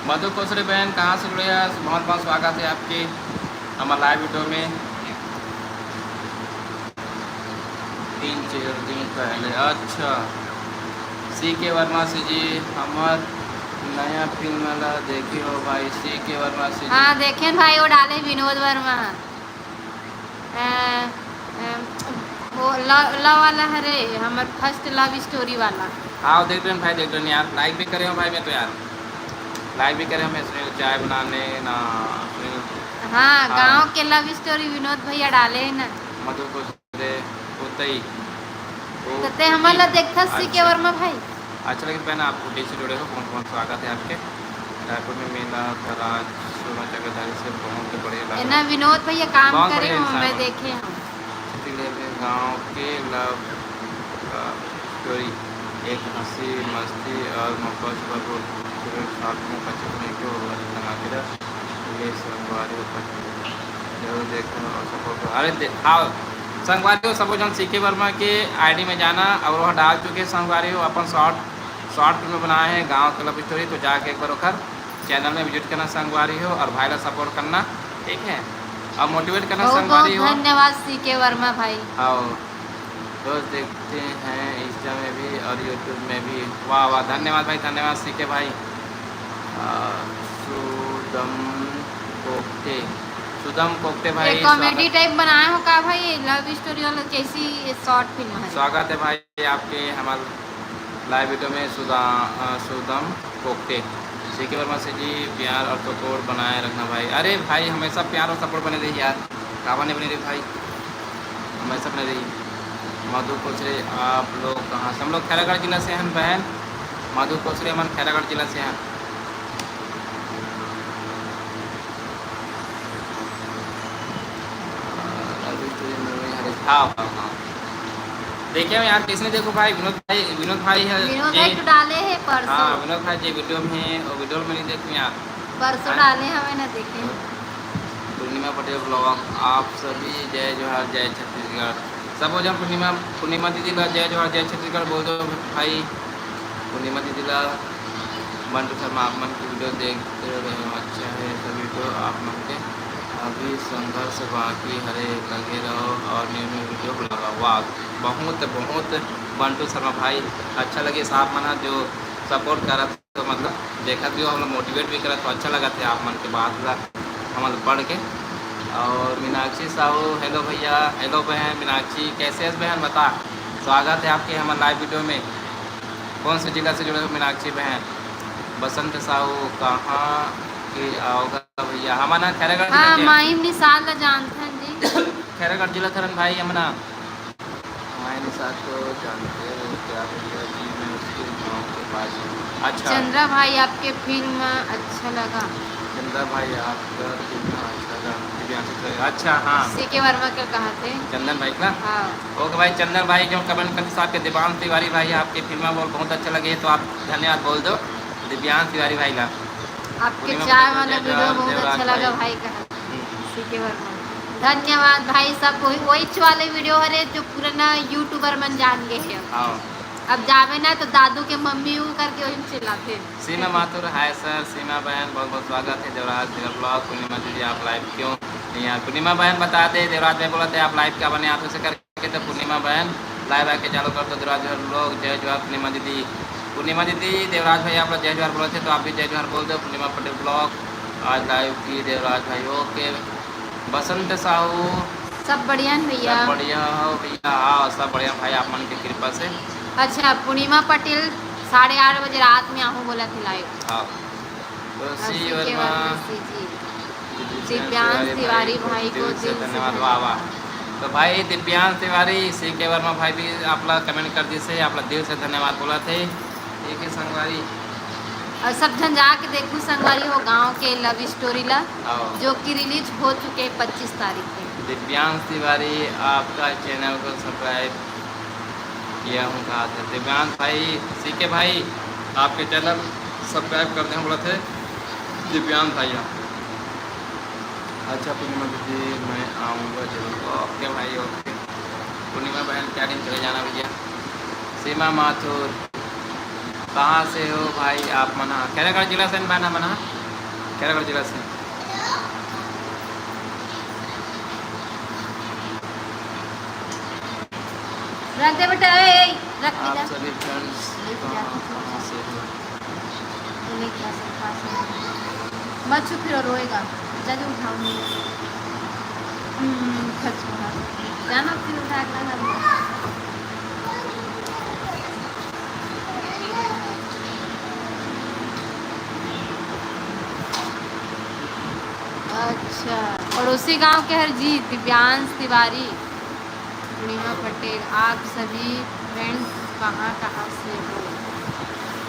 मधु कोसरे बहन कहाँ से जुड़े हैं? बहुत बहुत स्वागत है आपके हमारे लाइव वीडियो में। तीन चार दिन पहले। अच्छा, सी के वर्मा से जी, हमर नया फिल्म ला देखे हो भाई? सी के वर्मा से जी। हाँ, देखेन भाई, वो डाले विनोद वर्मा। अ, अ, वो लव, लव वाला हरे, हमर फर्स्ट लव स्टोरी वाला। हाँ, देख रहे हैं भाई, देख रहे हैं यार, लाइव भी करे हो भाई, मैं तो यार लाइव भी करे हो, मैं सुनील चाय बनाने ना, सुनील। हाँ, हाँ। गाँव के लव स्टोरी विनोद भैया डाले है ना। मधु कोसरे, उतई। तो ते हमन ला देखथस सी के वर्मा भाई? अच्छा लगे बहन, आप उतई से जुड़े हो, बहुत बहुत स्वागत है आपके। रायपुर में मेला था राज, सोना चक्रधारी से बहुत बढ़िया लगा। है ना विनोद भैया, काम बहुत करे बढ़िया हो, इंसान मैं हो। देखे हूँ। इसलिए अपने गाँव के लव का स्टोरी, एक हंसी मस्ती और मोहब्बत से भरपूर। साथ में पच्चीस मिनट के वो लगा के रख। ये संगवारी हो पच्चीस जरूर देखना और सपोर्ट करो। अरे दे-, हाँ, संगवारी हो, सबो जन सी के वर्मा के आईडी में जाना और वह डाल चुके हैं संगवारी हो अपन शॉर्ट, शॉर्ट फिल्म बनाए हैं गाँव के लव स्टोरी, तो जाके एक बार ओकर चैनल में विजिट करना संगवारी हो और भाई ला सपोर्ट करना, ठीक है, और मोटिवेट करना बहुत संगवारी बहुत हो। धन्यवाद सी के वर्मा भाई। हाँ, रोज देखते हैं इंस्टा में भी और यूट्यूब में भी। वाह वाह, धन्यवाद भाई, धन्यवाद सी के भाई। आ, सुदम कोकटे, सुदम कोकटे भाई, ये कॉमेडी स्वागत। टाइप बनाए हो का भाई? लव स्टोरी वाला कैसी ये शॉर्ट फिल्म है? स्वागत है भाई आपके हमारे लाइव वीडियो में सुदा-, अ, सुदम कोकटे। सी के वर्मा से जी, प्यार और सपोर्ट बनाए रखना भाई। अरे भाई, हमेशा प्यार और सपोर्ट बने रही यार, काबर नहीं बने रही भाई, हमेशा बने रही। मधु कोसरे, आप लोग कहाँ से? हम लोग खैरागढ़ जिला से हैं बहन। मधु कोसरे, हमन खैरागढ़ जिला से हैं। अभी तो ये नवी हरे, हाँ, हाँ, हाँ। देखे हो यार, किसने देखो भाई, विनोद भाई, विनोद भाई है विनोद जी। भाई तो डाले है परसों। हाँ, विनोद भाई जी वीडियो में है, और वीडियो में नहीं देखो यार। परसों हाँ। डाले हमें ना देखे। पूर्णिमा पटेल ब्लॉग, आप सभी जय जोहार, जय छत्तीसगढ़। सबो जन पूर्णिमा, पूर्णिमा दीदी ला जय जोहार, जय छत्तीसगढ़ बोल दो भाई। पूर्णिमा दीदी ला, बंटू शर्मा, आप मन के वीडियो देखते रहे, अच्छा है सभी को, आप मन के अभी संघर्ष बाकी हरे, लगे रहो और न्यू न्यू वीडियो बनाओ। वाह, बहुत बहुत बंटू शर्मा भाई, अच्छा लगे आप मन ह जो सपोर्ट करत तो मतलब देखत भी हो, हम लोग मोटिवेट भी करत, तो अच्छा लगत है आप मन के बात ला हमन पढ़ के। और मीनाक्षी साहू, हेलो भैया, हेलो बहन मीनाक्षी, कैसे है बहन, बता, स्वागत है आपके हमारे लाइव वीडियो में। कौन से जिला से जुड़े हो मीनाक्षी बहन? बसंत साहू, कहाँ के आओगा भैया? हमारा नाम खैरागढ़ जिला हाँ, के हैं। माहिम निषाद ला जानथन जी। खैरागढ़ जिला थरन भाई हमना। माहिम निषाद को जानते हो क्या भैया जी? मैं उसके गाँव के पास हूँ। अच्छा। चंद्रा भाई, आपके फिल्म अच्छा लगा। चंद्रा भाई, आपका फिल्म अच्छा लगा। दिव्यांशु सर, अच्छा, हाँ। सी के वर्मा के कहा थे। चंदन भाई का? हाँ। ओके भाई, चंदन भाई जो कमेंट करते साहब के, दिव्यांश तिवारी भाई आपके फिल्म बोल बहुत अच्छा लगे तो आप धन्यवाद बोल दो दिव्यांश तिवारी भाई का। आपके पूर्णिमा चाय पटेल वाला जय वीडियो जोहार, बहुत देवराज अच्छा लगा भाई। भाई का। हम्म। सी के वर्मा। धन्यवाद भाई, सब वही, वही वाले वीडियो हरे जो पुराना यूट्यूबर मन जान गए हैं। हाँ। अब जावे ना तो दादू के मम्मी वो करके वही चिल्लाते हैं। सीमा माथुर, हाय सर। सीमा बहन, बहुत बहुत स्वागत है। देवराज देवर ब्लॉग, पूर्णिमा दीदी आप लाइव क्यों नहीं यार? पूर्णिमा बहन बता दे, देवराज भाई बोला थे आप लाइव क्या बने, आप उसे करके तो पूर्णिमा बहन लाइव आके चालू कर दो। देवराज देवर ब्लॉग, जय जोहार पूर्णिमा दीदी। पूर्णिमा दीदी, देवराज भाई आप लोग जय जोहार बोले थे तो आप भी जय जोहार बोल दो। पूर्णिमा पटेल ब्लॉग आज लाइव की देवराज भाई, ओके। बसंत साहू, सब बढ़िया है भैया? सब बढ़िया हो भैया, हाँ सब बढ़िया भाई, आप मन के कृपा से। अच्छा, पूर्णिमा पटेल साढ़े आठ बजे रात में आहू बोला थे लाइव। हाँ, तो हाँ, सी सी के वर्मा, वर्मा सी जी। दिव्यांश दिव्यांश तिवारी तिवारी को भाई को दिल से दिल से धन्यवाद, वाह, वाह। धन्यवाद। तो भाई दिव्यांश तिवारी, सी के वर्मा भाई भी आपला कमेंट कर दिस हे, आपला दिल से धन्यवाद बोलत हे। ये के संगवारी। और सब झन जाके देखू संगवारी हो गाँव के लव स्टोरी ला, हाँ। जो कि रिलीज हो चुके हैं पच्चीस तारीख के। दिव्यांश तिवारी, आपका चैनल को सब्सक्राइब किया हूँ, कहा था दिव्यांश भाई, सी के भाई, आपके चैनल सब्सक्राइब कर दे, हम बोलत हे दिव्यांश भैया। अच्छा पूर्णिमा दीदी, मैं आऊँगा जरूर। ओके भाई, ओके। पूर्णिमा बहन, क्या दिन चले जाना भैया। सीमा माथुर, कहाँ से हो भाई आप मन? हाँ, खैरागढ़ जिला से बहन मन। हाँ, खैरागढ़ जिला से। रख दे बेटा, ए, ए, रख दे आप जा। सभी फ्रेंड्स ले जा। कहाँ, कहाँ से हो? ले जा, सब पास में। मत छू, फिर रोएगा। जल्दी उठाओ। हम्म, खर्च होगा। जाना फिर उठा के ला। अच्छा, पड़ोसी गांव के हर जी, दिव्यांश तिवारी, पूर्णिमा पटेल, आप सभी फ्रेंड्स कहाँ कहाँ से हो?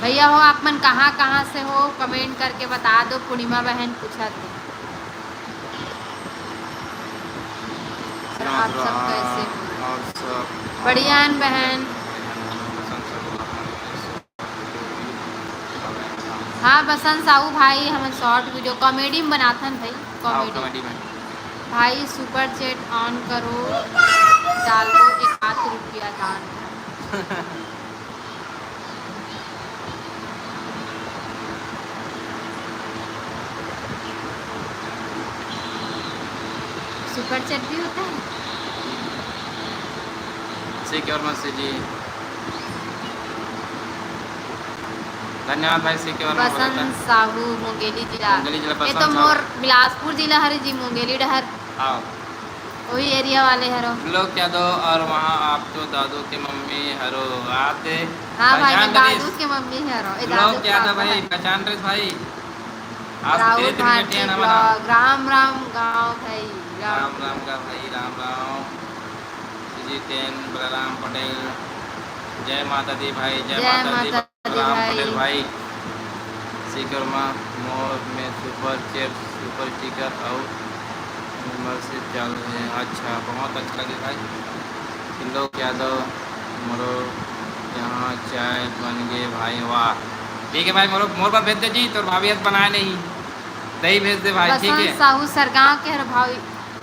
भैया हो, आप मन कहाँ कहाँ से हो, कमेंट करके बता दो। पूर्णिमा बहन पूछा थे, और आप सब कैसे हो? और सब बढ़िया हैं बहन। हाँ, बसंत साहू भाई, हमन शॉर्ट वीडियो कॉमेडी में बनाथन भाई, हाँ, कॉमेडी। कॉमेडी में। भाई, सुपर चैट ऑन करो, डाल दो एक आध रुपया दान। सुपर चैट भी होता है। सीके वर्मा से जी, धन्यवाद भाई, सीके वर्मा। बसंत साहू, मुंगेली जिला। मुंगेली जिला, ये तो बसंत साहू। मोर बिलासपुर जिला हरे जी, मुंगेली डहर। हाँ। वही एरिया वाले हरो। लोग क्या दो, और वहाँ आप तो दादू के मम्मी हरो आते। हाँ भाई, मैं दादू के मम्मी हरो। ए, दादू के पापा भाई, है। पहचान रहे भाई। आज राहुल भारती ब्लॉग, राम राम गाँव भाई, राम राम। राम राम का भाई, राम राम। सुजीत एन, बलराम पटेल, जय माता दी भाई, जय माता दी, बलराम पटेल भाई। सीकर मा मोर में सुपर चैट, सुपर स्टिकर और मेंबरशिप चालू है। अच्छा, बहुत अच्छा लगे भाई। त्रिलोक यादव, मोरो यहाँ चाय बन गए भाई, वाह। ठीक है भाई, मोरो, मोर पर भेज दे जी, तोर भाभी आज बनाए नहीं, दही भेज दे भाई, ठीक है। बसंत साहू सरगांव के हर भाई,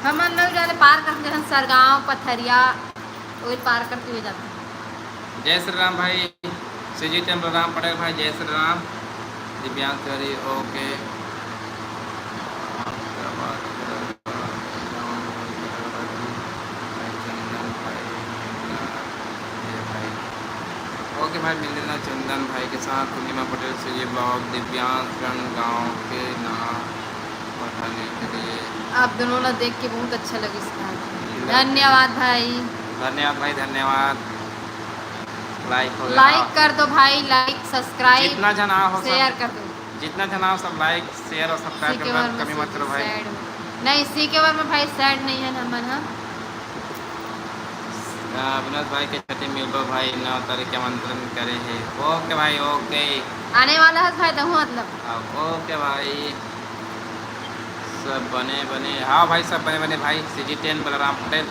हमन लोग जाने पार करके हम सरगांव, पथरिया, वही पार करके हुए जाते हैं। जय श्री राम भाई, सुजीत चंद्र राम पटेल भाई, जय श्री राम। दिव्यांश तिवारी, ओके। चंदन भाई, ये भाई। ओके भाई, मिल लेना चंदन भाई के साथ। पूर्णिमा पटेल, सुजीत ब्लॉग, दिव्यांश रंग गाँव के नाम बताने के लिए। आप दोनों ला देख के बहुत अच्छा लगिस भाई। धन्यवाद भाई। धन्यवाद भाई, धन्यवाद। लाइक हो गया। लाइक कर दो भाई, लाइक, सब्सक्राइब, जितना जन आ हो सब, शेयर कर दो। जितना जन आ हो सब लाइक, शेयर और सब्सक्राइब करना कमी मत करो भाई। नहीं, सीके वर्मा भाई सैड नहीं है ना मन, हाँ। अविनाश भाई के छठी मिलबो भाई, नौ तारीख के आमंत्रण करे है। ओके भाई, ओके। आने वाला है भाई, तहु मतलब। हाँ, ओके भाई। सब बने बने, हाँ भाई, सब बने बने भाई। CG ten Balram Patel.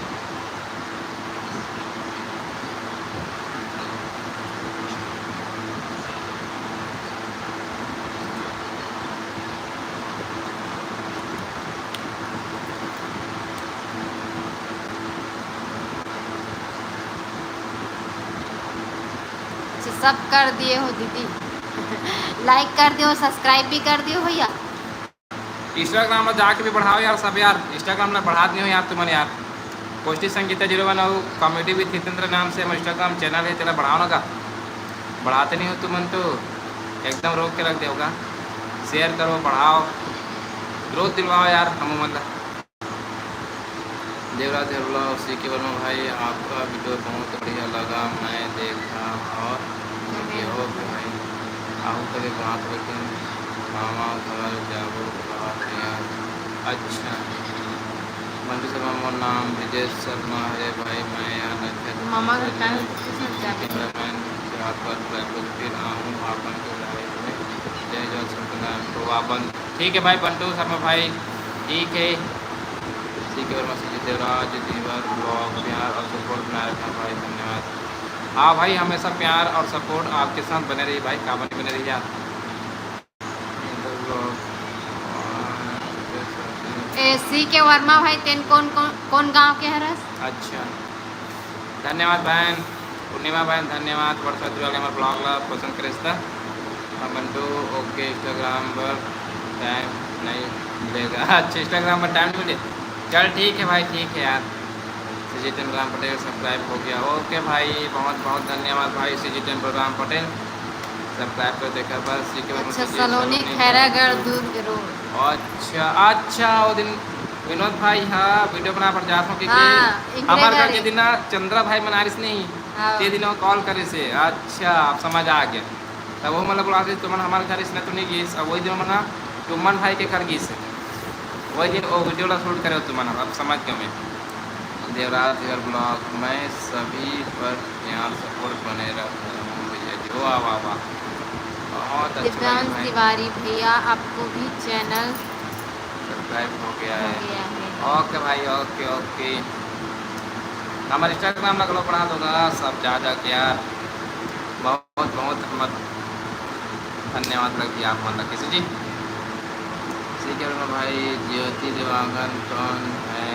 अच्छा, सब कर दिए हो दीदी। लाइक कर दियो, सब्सक्राइब भी कर दियो भैया। Instagram में जाके भी बढ़ाओ यार सब यार, Instagram में बढ़ा दियो यार तुमन यार। कोष्ठी संगीता जीरो वन और comedy with हितेंद्र नाम से हम Instagram चैनल है, तेला बढ़ाओ ना का, बढ़ाते नहीं हो तुमन तो एकदम रोक के रख देगा। शेयर करो, बढ़ाओ, ग्रोथ दिलवाओ यार हम मतलब। देवराज हरला और सीके वर्मा भाई, आपका वीडियो बहुत बढ़िया लगा, मैं देखा और देखिए, ओके भाई, आहू कभी बात लेकिन मामा घर जाबो बात यार। अच्छा, मंजू शर्मा, मोर नाम ब्रिजेश शर्मा है भाई, मैं यहाँ नखे मामा घर का है, कैमरामैन से हाथ पर ट्राइपॉड फिर आहूँ आपन के लाइव में। जय जय सत्यनारायण। तो आपन ठीक है भाई बंटू शर्मा भाई, ठीक है। ठीक है, और मसीह जी देवराज धीवर ब्लॉग प्यार और सपोर्ट बनाए रखना भाई, धन्यवाद। हाँ भाई, हमेशा प्यार और सपोर्ट आपके साथ बने रही भाई, काबा नहीं बने रही यार। सी के वर्मा भाई, तेन कौन, कौन, कौन गांव के हरस? अच्छा, धन्यवाद बहन। पूर्णिमा बहन, धन्यवाद। WhatsApp वाले हमर blog ला पसंद करेस त। हमन तो OK, Instagram पर टाइम नहीं मिलेगा। अच्छा, Instagram पर टाइम नहीं मिले। चल ठीक है भाई, ठीक है यार। CG ten Ram Patel subscribe हो गया। OK भाई, बहुत बहुत धन्यवाद भाई, CG ten Ram Patel subscribe कर देखा बस। सीके अच्छा, सलोनी, खैरागढ़, दुर्ग रोड। अच्छा, अच्छा, वो दिन विनोद भाई, हाँ, वीडियो बना पर जात हो कि हाँ, हमारे घर के दिन ना चंद्रा भाई मनारिस नहीं, हाँ। ते दिन वो कॉल करे से। अच्छा, आप समझ आ गया। तब वो मतलब बोला कि तुमन हमारे घर इसने तो नहीं गई, अब वही दिन मना तुमन भाई के घर गई से, वही दिन वो वीडियो ला शूट करे हो तुमन, अब समझ गया मैं। देवराज देवर blog, मैं सभी पर यहाँ सपोर्ट बने रहूँ भैया जी। वाह, वाह, वाह, बहुत अच्छा लगा भाई। तिवारी भैया, आपको भी चैनल सब्सक्राइब हो गया हो है। गया है। OK भाई, OK, OK। हमारे Instagram ला घलो बढ़ा दूंगा सब जा जा के यार। बहुत बहुत मत धन्यवाद लग गया आप मन ला किसी जी। सीके वर्मा भाई, ज्योति देवांगन कौन है?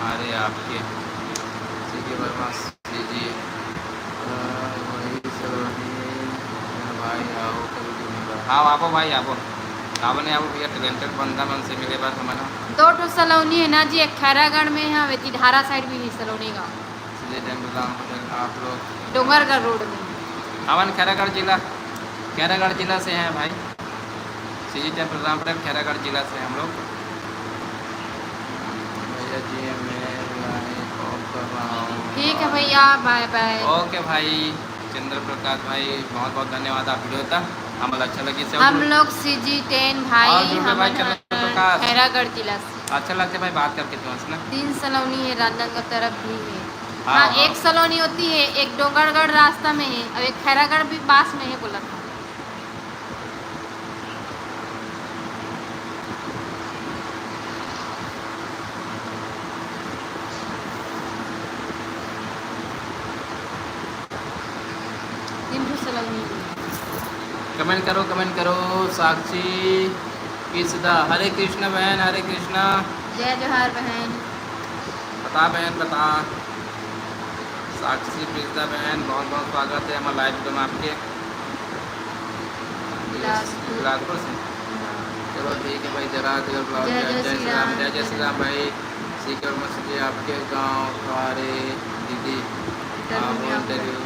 अरे आपके सीके वर्मा जी, अ, वही सलोनी भाई आओ कभी भी मिलो। हाँ, आबो भाई, आबो। काबर नहीं आबो भैया, टैलेंटेड बंदा मन से मिले बर हमन ह। दो ठो सलोनी है ना जी, एक खैरागढ़ में है, वेती धारा साइड भी है सलोनी गाँव। सीजी टेन राम पटेल, आप लोग डोंगरगढ़ रोड में। हमन खैरागढ़ जिला, खैरागढ़ जिला से हैं भाई। सीजी टेन राम पटेल, खैरागढ़ जिला से हम लोग। भैया जी, मैं लाइव ऑफ कर रहा हूँ। ठीक है भैया, बाय बाय। OK भाई, चंद्र प्रकाश भाई, बहुत बहुत धन्यवाद आप वीडियो था, हमला अच्छा लगी से। हम लोग सीजी टेन भाई, और दूसरे भाई हमन चंद्र प्रकाश। खैरागढ़ जिला से। अच्छा लगता है भाई बात करके तुमसे ना। तीन सलोनी है, राजनांदगांव तरफ भी है। हाँ, हाँ, हाँ। एक सलोनी होती है, एक डोंगरगढ़ रास्ता में है और एक खैरागढ़ भी पास में है बोला था। तीन ठो सलोनी। कमेंट करो, कमेंट करो। साक्षी पिसदा, हरे कृष्णा बहन, हरे कृष्णा। जय जोहार बहन। बता बहन, बता। साक्षी पिसदा बहन, बहुत बहुत स्वागत है हमारे लाइव में आपके। बिलासपुर। बिलासपुर से। हाँ। चलो ठीक है भाई, जरा देर ब्लॉग जय, जय जय जय श्री श्री राम, राम, जय जय जय श्री राम भाई। सीकर मछली आपके गांव का रे दीदी, इंटरव्यू आप में आऊंगा। इंटरव्यू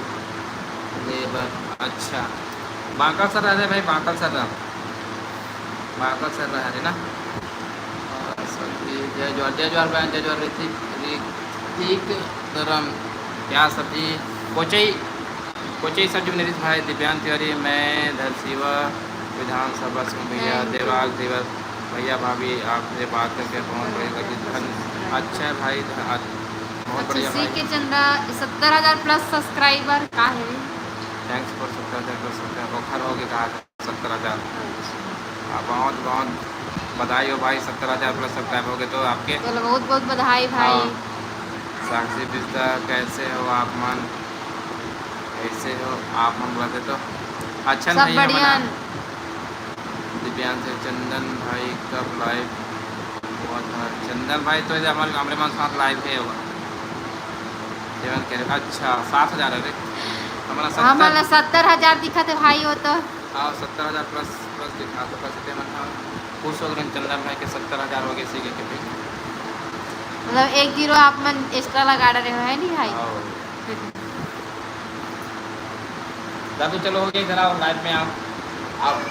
ले बर। अच्छा, बांका सर रहे भाई, बांका सर रहा। बांका सर रहा है ना। और सर जी, जय जोहार, जय जोहार बहन, जय जोहार ऋतिक, ऋतिक धर्म, क्या सर जी, कोचई, कोचई सर जी, नरेश भाई, दिव्यांश तिवारी, मैं धरसीवा विधानसभा से हूँ भैया, हाँ, देवाल दिवस। भैया भाभी, आपसे बात करके बहुत बढ़िया लगी। धन-, अच्छा है भाई, ध-, बहुत अच्छा, बढ़िया सी भाई। के चंदा, सत्तर हजार प्लस सब्सक्राइबर का है? Thanks for सत्तर हजार प्लस सब्सक्राइबर, ओखर हो गए कहा था सत्तर हजार। अच्छा। हाँ, बहुत बहुत बधाई हो भाई, सत्तर हजार प्लस सब्सक्राइबर हो गए तो आपके। चलो, बहुत बहुत बधाई भाई। हाँ। साक्षी पिस्ता, कैसे हो आप मन? कैसे हो आप मन? बोलते तो अच्छा सब नहीं है बढ़िया। हमारा। दिव्यांश, चंदन भाई कब लाइव हुआ था? चंदन भाई तो इधर हमारे, हमरे मन साथ लाइव है हुआ। सेवन के, अच्छा, सात हजार है रे। हमारा सत्तर। हमारा सत्तर हजार दिखा थे भाई, वो तो। हाँ, सत्तर हजार प्लस, प्लस दिखा तो बस इतने मन। हाँ, खुश हो गए चंदन भाई के सत्तर हजार हो गए, सीखे के भी। मतलब एक जीरो आप मन एक्स्ट्रा लगा रहे हो, है नहीं भाई? हाँ। दादू, चलो, हो गया, इधर आओ, लाइव में आओ। आप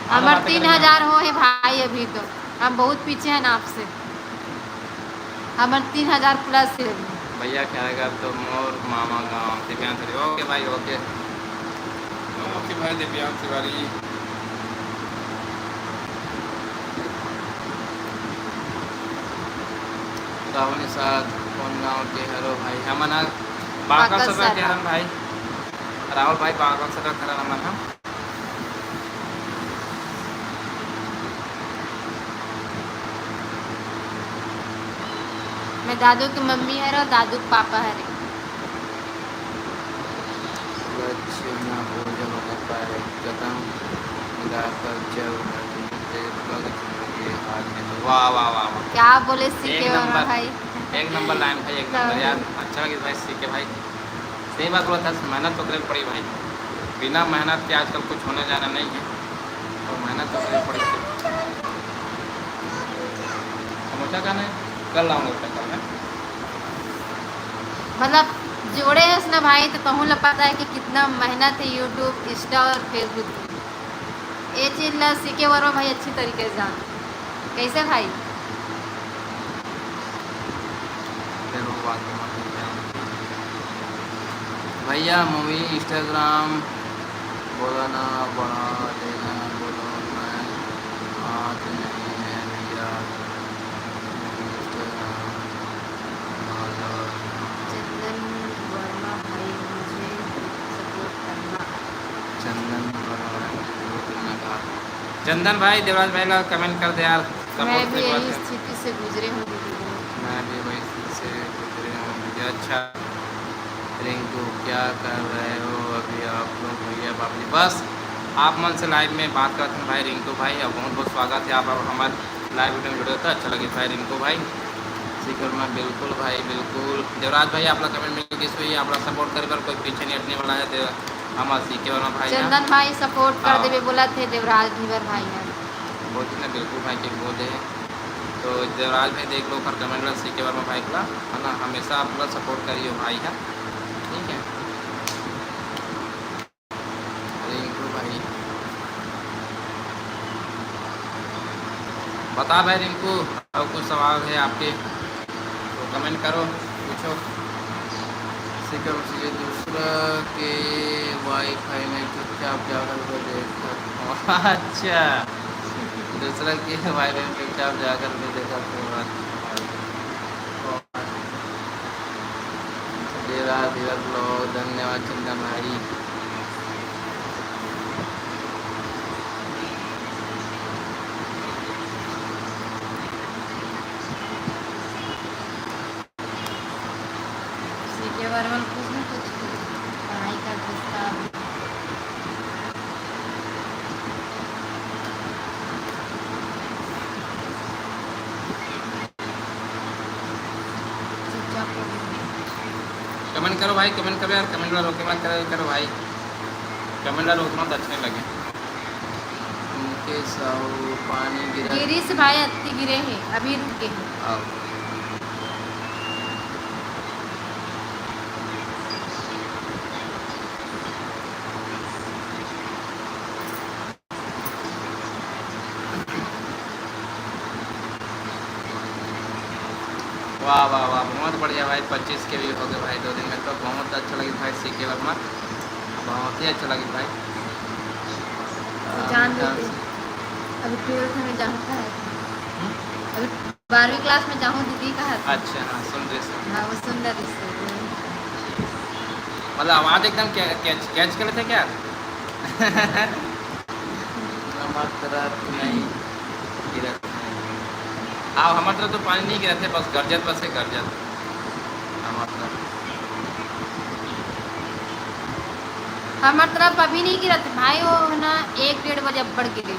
हमारे तीन हजार हो है भाई, अभी तो हम बहुत पीछे हैं ना आपसे। हमारे तीन हजार प्लस है अभी। भैया, खैरागढ़ तो मोर मामा गाँव, दिव्यांश तिवारी। OK भाई, OK। OK भाई, दिव्यांश तिवारी। राहुल निषाद, कौन गाँव के हरो भाई? हमन ह बांका बांका सदर के सरहा। हरन भाई। राहुल भाई, बांका सदर के हरन हमन ह। मैं दादू के मम्मी हरे और दादू के पापा हरे। लक्ष्य ना हो जब होता है कदम मिलाकर चल रही है, तेरे पग चुमेंगे। वाह, वाह, वाह, वाह। क्या बोले सीके एक नंबर भाई। एक नंबर लाइन भाई, एक नंबर। हाँ। यार, अच्छा लगे भाई सीके भाई। सही बात बोला था, मेहनत तो करे पड़ी भाई, बिना मेहनत के आजकल कुछ होना जाना नहीं है, तो मेहनत तो करे पड़ी। समोसा खाना है, कल लाऊंगा बेटा, कल मैं। मतलब, जोड़े हस ना भाई, तो तहूँ ला पता है कि कितना मेहनत है YouTube, Insta और Facebook में। ये चीज ला सीके वर्मा भाई अच्छी तरीके से जान। कैसे भाई? भैया, मूवी, Instagram, बोला ना, बढ़ा देना, बोलो, मैं आज नहीं है भैया, मूवी, Instagram, बोलो। चंदन वर्मा भाई, मुझे सपोर्ट करना। चंदन वर्मा भाई, मुझे सपोर्ट करना का। चंदन भाई, देवराज भाई ला कमेंट कर दे यार। मैं भी यही स्थिति से गुजरे हूँ दीदी। मैं भी वही स्थिति से गुजरे हूँ दीदी। अच्छा रिंकू, क्या कर रहे हो अभी आप लोग? भैया बाप रे, बस आप मन से लाइव में बात करते हैं भाई रिंकू भाई। अब बहुत बहुत स्वागत है आप, आप हमारे लाइव वीडियो में जुड़े हो तो अच्छा लगे भाई रिंकू भाई। सीकर में बिल्कुल भाई, बिल्कुल। देवराज भाई, आप लोग कमेंट में किस हुई, आप लोग सपोर्ट करे बर कोई पीछे नहीं हटने वाला है। देव-, हमारे सीके वाला भाई है। चंदन भाई सपोर्ट कर हाँ। देवे बोला थे देवराज धीवर भाई है। बोलते ना बिल्कुल भाई के बोल दे। तो देवराज भाई देख लो, ओकर कमेंट ला सीके वर्मा भाई ला, है ना, हमेशा आप लोग सपोर्ट करियो भाई है, ठीक है। रिंकू भाई बता भाई रिंकू, और कुछ सवाल है आपके तो कमेंट करो, पूछो। सीकर से दूसरा के वाईफाई में चुपचाप जाकर के देख सकते हो। अच्छा, दूसरा के वाईफाई में चुपचाप जाकर के देख सकते हो। अच्छा। देवराज, देवराज ब्लॉग, धन्यवाद चंदन भाई। सीके वर्मा कुछ ना कुछ पढ़ाई कर सकता है। चुपचाप हो गई। कमेंट करो भाई, कमेंट करो यार, कमेंट वाला रोके मत करो, करो भाई, कमेंट वाला रोक मत, अच्छे नहीं लगे। उनके साहू पानी गिरा। गिरीश भाई अत्ती गिरे हैं, अभी रुके हैं। आओ। वाह, वाह, वाह, बहुत बढ़िया भाई, पच्चीस के भी हो गए भाई दो दिन में, तो बहुत अच्छा लगे भाई सीके वर्मा, बहुत ही अच्छा लगे भाई। वो जान अमिताभ देते। सिंह। अभी ट्वेल्थ में जाता है। हम्म? अभी बारहवीं क्लास में जाहूँ दीदी कहा था। अच्छा, हाँ, सुन रहे, सुन रहे। हाँ, वो सुन रहे थे। मतलब आवाज़ एकदम कै-, कैच, कैच कर लेते क्या? हमार तरफ नहीं गिरत है। हाँ, हमार तरफ तो पानी नहीं गिरत है, बस गरजत बस है, गरजत। हमार तरफ। हमार तरफ अभी नहीं गिरत भाई, वो है ना, एक डेढ़ बजे अब्बड़ गिरे।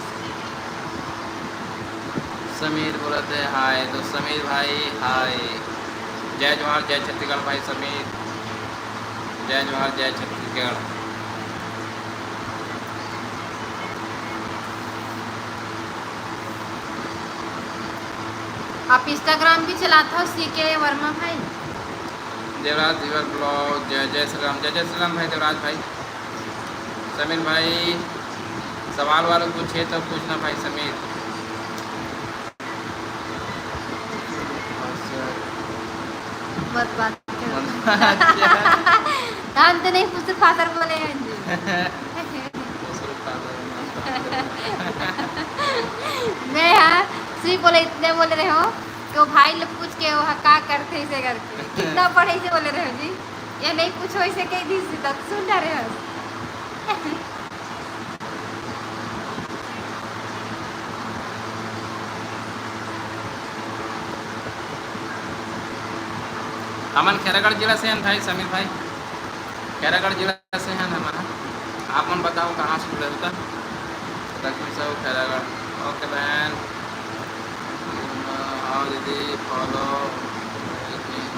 समीर बोलत है हाय, तो समीर भाई हाय। जय जोहार, जय छत्तीसगढ़ भाई समीर। जय जोहार, जय छत्तीसगढ़। आप Instagram भी चलाते हो सीके वर्मा भाई? देवराज धीवर ब्लॉग, जय जय श्री राम, जय जय श्री राम भाई देवराज भाई। समीर भाई, सवाल वाल पूछे तो पूछना भाई समीर। मत बात करो। हम तो नहीं, फुसुर फासर बोले हैं जी। फुसुर फासर। मैं, हाँ, सिर्फ बोले, इतने बोले रहे हो कि वो भाई लोग पूछ के वो का करते इसे करके, कितना पढ़े इसे बोले रहे हो जी। ये नहीं पूछो, इसे कह दी, सीधा सुन जा रहे हो। हमन खैरागढ़ जिला से हन भाई समीर भाई, खैरागढ़ जिला से हन हमन। आप मन बताओ कहाँ से जुड़े हो? लक्ष्मी साहू खैरागढ़। ओके बहन। दीदी, follow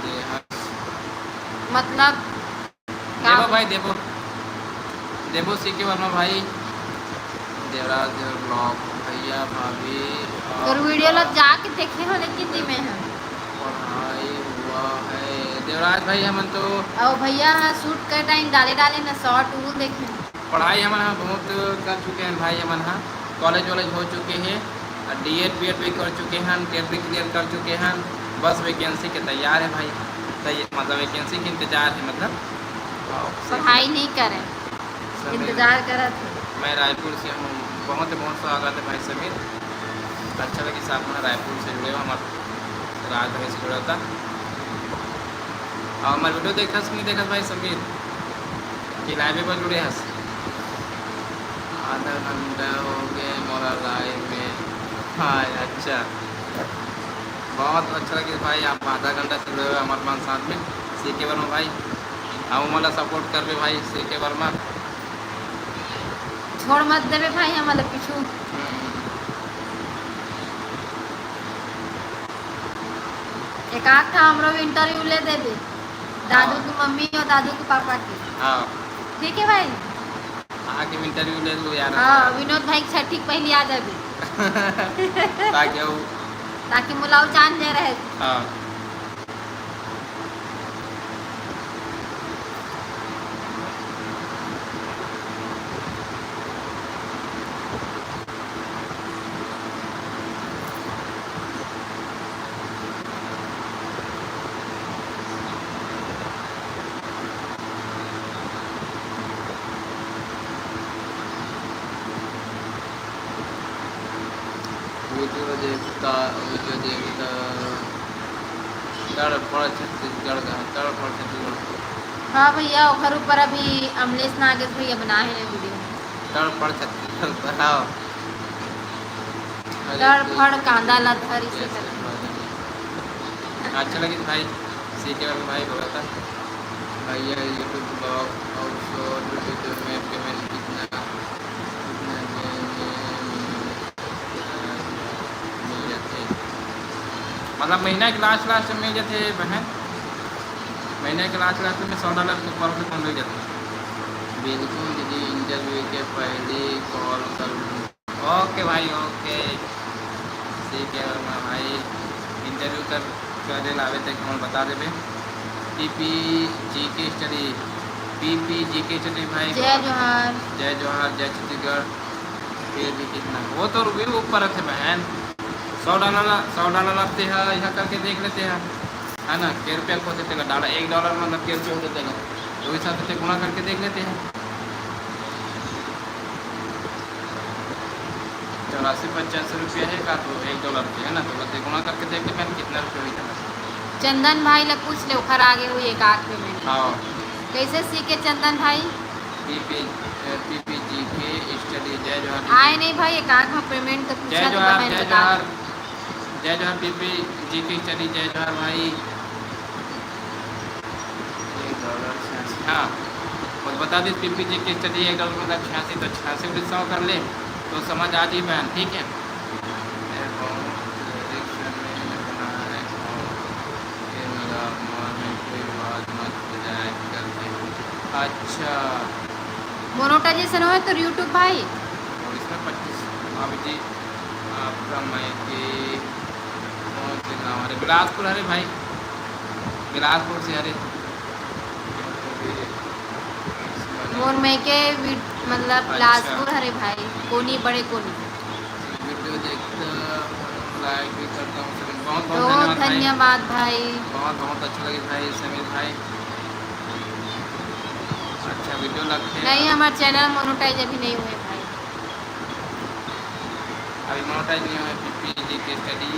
दे हस। मतलब, का देबो बोल- भाई, देबो। देबो सीके वर्मा भाई, देवराज देव vlog, भैया, भाभी, तोर video ला जाके देखे हो, लेकिन जी मैं हम। पढ़ाई हुआ है। देवराज भाई, हमन तो अउ भैया, हाँ, shoot कर time डाले, डाले ना shot, वो देखे। पढ़ाई हमन ह बहुत कर चुके हैं भाई, हमन ह college वॉलेज हो चुके हैं, D.Ed B.Ed भी कर चुके हैं, TET भी clear कर चुके हैं, बस vacancy के तैयार है भाई, तैय-, मतलब vacancy के इंतजार है, मतलब, और पढ़ाई नहीं करे, सब इंतजार करत है। मैं रायपुर से हूँ, बहुत बहुत स्वागत है भाई समीर, अच्छा लगी साथ में रायपुर से जुड़े हो, हमारे राज भाई से जुड़ा था। और हमारे video देखस कि नहीं देखस भाई समीर? कि live पर जुड़े हस? आधा घंटा हो गए मोला live में। हाँ, अच्छा, बहुत अच्छा लगे भाई, आप आधा घंटा से जुड़े हुए हमारे मन साथ में। सीके वर्मा भाई, हम मोला support करबे भाई, सीके वर्मा। छोड़ मत देबे भाई हमला पीछू। हम्म। एक आध ठा हमरो भी interview ले देबे, दादू हाँ। की मम्मी और दादू के पापा के। हाँ। ठीक है भाई। आके interview ले लूँ यार। हाँ, विनोद भाई के छठी के पहली आ जाबे। ताकि वो ताकि मुलाव चांद जे रहे। हाँ। Video देखता, video देखता। तड़फड़ छत्तीसगढ़ का, तड़फड़ छत्तीसगढ़। हाँ भैया, ओकर ऊपर अभी अमलेश नागेश भैया बनाए हैं video। तड़फड़ छत्तीसगढ़ का, हाँ। अरे तड़फड़ तो कांदा ला धर इसे कैसे करके। बात है? अच्छा लगे भाई, सीके वाले भाई बोला था, भैया YouTube vlog और short video में payment कितना, कितना देने में मिल जाते? मतलब महीना के last, last में मिल जाते बहन, महीना के last, last में सौ dollar के ऊपर से fund हो जाते। बिल्कुल दीदी, interview के पहले call कर लूँ। OK भाई, OK। ठीक है वर्मा भाई, interview कर, करे लावे ते कौन बता देबे। PPGK study, PPGK study भाई। जय जोहार। जय जोहार, जय छत्तीसगढ़। फिर भी कितना, वो तो रुपये ऊपर रहते बहन। सौ dollar ला, सौ dollar लगते हैं, यहाँ करके देख लेते हैं, है ना, के रुपया को होते तेला dollar, एक dollar मतलब के रुपया होते तेला, तो वही साथ से गुणा करके देख लेते हैं। चौरासी पचास रुपया है का, तो एक dollar के है ना, तो बस गुणा करके देख ले बहन कितना रुपया हुई था। चंदन भाई ला पूछ ले, ओखर आगे हुई एक आध payment। हाँ। कैसे सीखे चंदन भाई? पीपी, पीपीजीके study, जय जोहार। आए नहीं भाई, एक आध payment तो पूछा जय तो जोहार, बहन जय बता। जोहार, जय जोहार पीपीजीके study, जय जोहार भाई। एक dollar छियासी, हाँ। और बता दे, पीपीजीके study एक dollar मतलब छियासी, तो छियासी में सौ कर ले, तो समझ आ जाए बहन, ठीक है? ये बहुत रिक्शा में बना है और ये मेरा मन में कोई बात मत बजाए करके। अच्छा। Monetization होए तो YouTube भाई? और इसमें पच्चीस, भाभी जी, आपका मायके कौन से गाँव? अरे, बिलासपुर, अरे भाई, बिलासपुर से, अरे। मोर मायके वि-, मतलब, अच्छा। बिलासपुर हरे भाई, कोनी, बड़े कोनी। Video देखता हूँ, like भी करता हूँ, समीर। बहुत, बहुत तो धन्यवाद भाई। धन्यवाद भाई। बहुत, बहुत अच्छा लगे भाई, समीर भाई। अच्छा, video लगते हैं। नहीं, हमारा channel monetize अभी नहीं हुए भाई। अभी monetize नहीं हुए, पीपीजीके study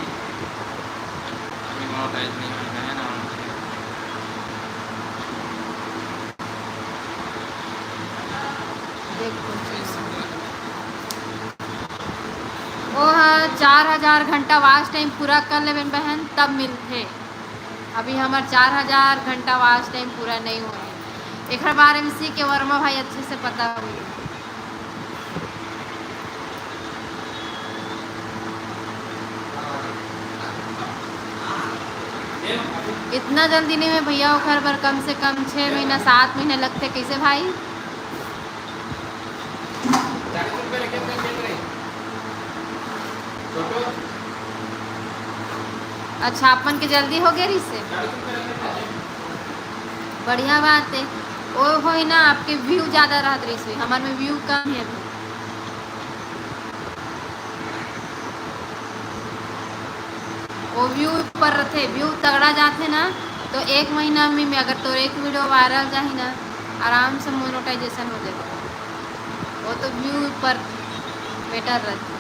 अभी monetize नहीं हुए, है ना? देखो। वो ह चार हजार घंटा watch time पूरा कर लेबे बहन, तब मिलथे। अभी हमार चार हजार घंटा watch time पूरा नहीं हुए। एकर बारे में सीके वर्मा भाई अच्छे से पता हुई। इतना जल्दी नहीं में भैया, ओखर बर कम से कम छः महीना, सात महीना लगते। कैसे भाई? अच्छा, अपन के जल्दी हो गया रिसे, बढ़िया बात है। वो हो ना, आपके व्यू ज़्यादा रहत रहिस, हमारे में व्यू कम है अभी। वो व्यू ऊपर रथे, व्यू तगड़ा जाथे ना, तो एक महीना में, में अगर तोर एक वीडियो वायरल जाही ना, आराम से मोनेटाइजेशन हो जाए। वो तो व्यू ऊपर मैटर रथे।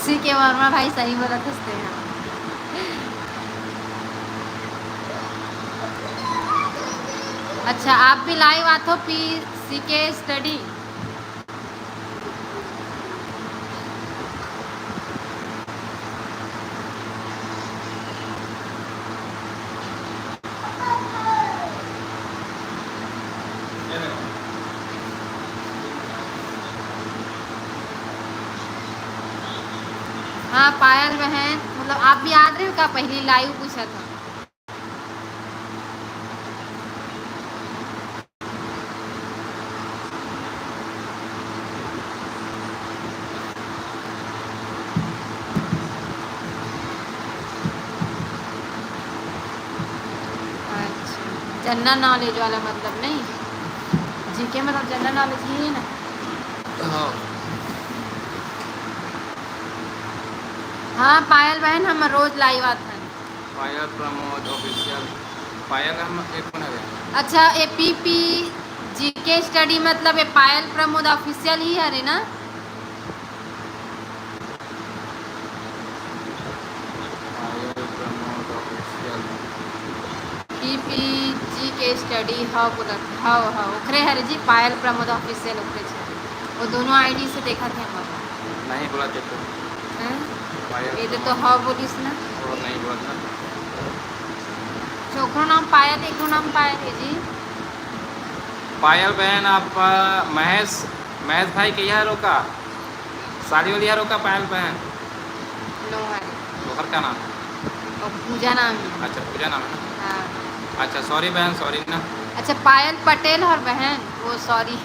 सी के वर्मा भाई सही बोलत हस ते ह। अच्छा, आप भी लाइव आथो पी सी के स्टडी। हाँ पायल बहन, मतलब आप भी आत रहे हो का? पहली लाइव पूछा था। अच्छा, जनरल नॉलेज वाला मतलब नहीं, जीके मतलब जनरल नॉलेज ही है ना। हाँ। हाँ पायल बहन, हम रोज लाइव आथन। पायल प्रमोद ऑफिशियल। पायल हम एक कोन हरे? अच्छा, ए पी पी जी के स्टडी मतलब ए पायल प्रमोद ऑफिशियल ही हरे ना? पायल प्रमोद ऑफिशियल। पी पी जी के स्टडी, हाँ बोलत, हाँ हाँ ओकरे हरे जी, पायल प्रमोद ऑफिशियल ओकरे छे। वो दोनों आईडी से देखा थे हम। नहीं बोला थे तो। हैं? पायल ये तो, तो प्रमोद। हाँ बोलिस ना। वो नहीं बोला था। तो ओकरो नाम पायल, एकरो नाम पायल है जी। पायल बहन, आप, अ, महेश, महेश भाई के यहाँ रोका, साली वाली यहाँ रोका पायल बहन। नो है। तो ओकर का नाम है? और पूजा नाम है। अच्छा, पूजा नाम है ना? हाँ। अच्छा, सॉरी बहन, सॉरी ना। अच्छा, पायल पटेल और बहन, वो सॉरी।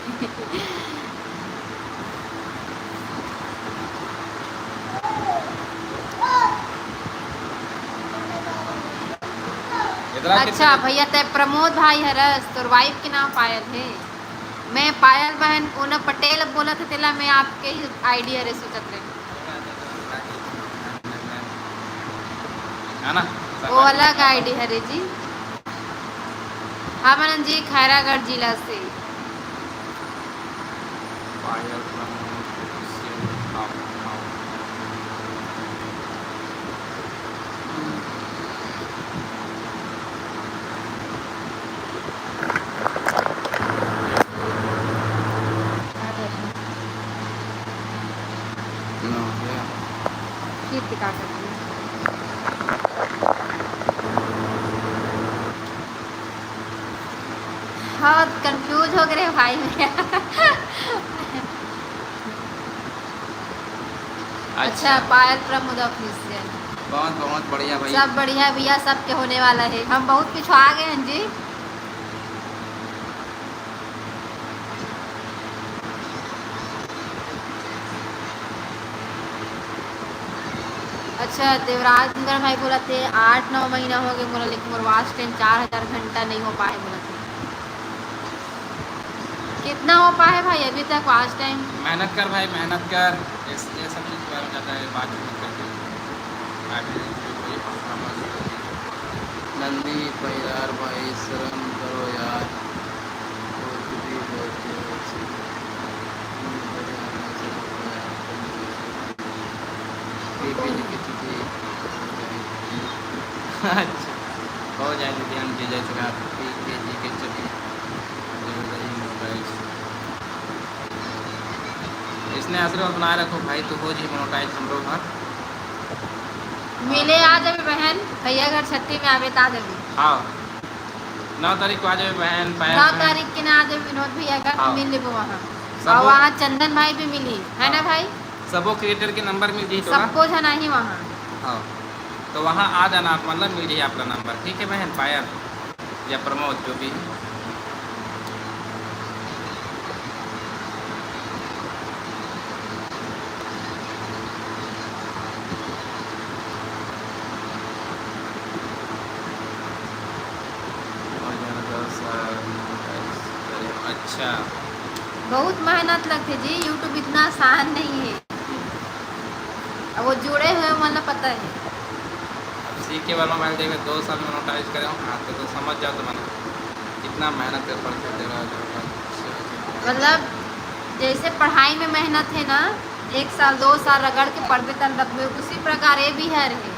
इधर आके अच्छा देखो। भैया, तै प्रमोद भाई हरस, तोर वाइफ के नाम पायल है। मैं पायल बहन, ओना पटेल बोलत है, तेला मैं आपके ही आईडी हरे सोचत रहे। है ना? वो अलग आईडी हरे जी। हाँ मनन जी, खैरागढ़ जिला से। पायल प्रमोद official। नो, या। फिर दिखा सकती हूँ। हाँ, कंफ्यूज हो गए भाई मैं। अच्छा, अच्छा। पायल प्रमोद ऑफिशियल। बहुत, बहुत बढ़िया भाई। सब बढ़िया भैया, सबके होने वाला है। हम बहुत पिछुआ गए हैं जी। अच्छा, देवराज नगर भाई बोला थे, आठ नौ महीना हो गए बोला, लेकिन मोर वॉच टाइम चार हजार घंटा नहीं हो पाए बोला थे। कितना हो पाए भाई अभी तक वॉच टाइम? मेहनत कर भाई, मेहनत कर। इस, ये सब चीज़ के बारे में ज़्यादा बात नहीं करते। आगे कोई प्रॉब्लम नहीं। नंदी परिवार भाई, शर्म करो यार। कुछ भी बोलते हो। पी पी जी की छुट्टी। अच्छा, हो जाए तो ध्यान दे जाए, जैसे आप पी के जी के छुट्टी। जरूर रही मोबाइल। इस अपने आशीर्वाद बनाए रखो भाई, तो हो जी मोनेटाइज हमरो घर। मिले आ जाबे बहन, भैया घर छट्ठी में आबे ता देबे। हाँ, नौ तारीख को आ जाबे बहन, पायल नौ बहन। तारीख के ना आ जाबे विनोद भैया घर, हाँ। मिल लेबो वहाँ। सबो और वहाँ चंदन भाई भी मिली, है ना हाँ। भाई? सबो क्रिएटर के नंबर मिल जाई तोला। सबको झन आही वहाँ। हाँ, तो वहाँ आ जाना आप, मतलब मिल जाई आपला नंबर, ठीक है बहन पायल या प्रमोद, जो भी है। अच्छा, बहुत मेहनत लगथे जी, YouTube इतना आसान नहीं है। अब वो जुड़े हुए मन ला पता है। अब सीखे वाला मैं देखे दो साल मोनेटाइज करे हूँ, हाँ, तो, तो समझ जाओ तो मैंने कितना मेहनत कर पड़ता है तेरा जो है। मतलब जैसे पढ़ाई में मेहनत है ना, एक साल दो साल रगड़ के पढ़बे तब लगबे, उसी प्रकार ये भी है रहे।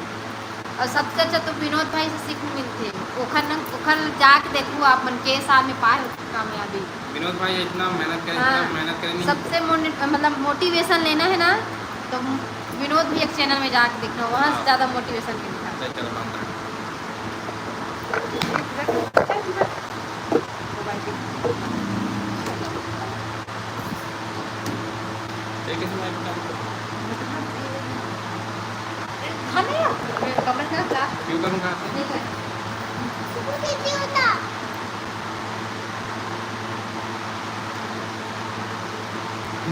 और सबसे अच्छा तो विनोद भाई से सीख मिलथे, ओखर न, ओखर जाके देखू आप मन के साल में पाए हो कामयाबी। विनोद भाई इतना मेहनत करे, हाँ, इतना मेहनत करे नहीं। सबसे मोने-, मतलब मोटिवेशन लेना है ना, तो विनोद भैया के चैनल में जाके देखना, वहाँ से हाँ। ज़्यादा मोटिवेशन मिलता है। चल, चल, बात है। ये किस में है? खाने हैं? कमल का क्या? क्यों करूँगा?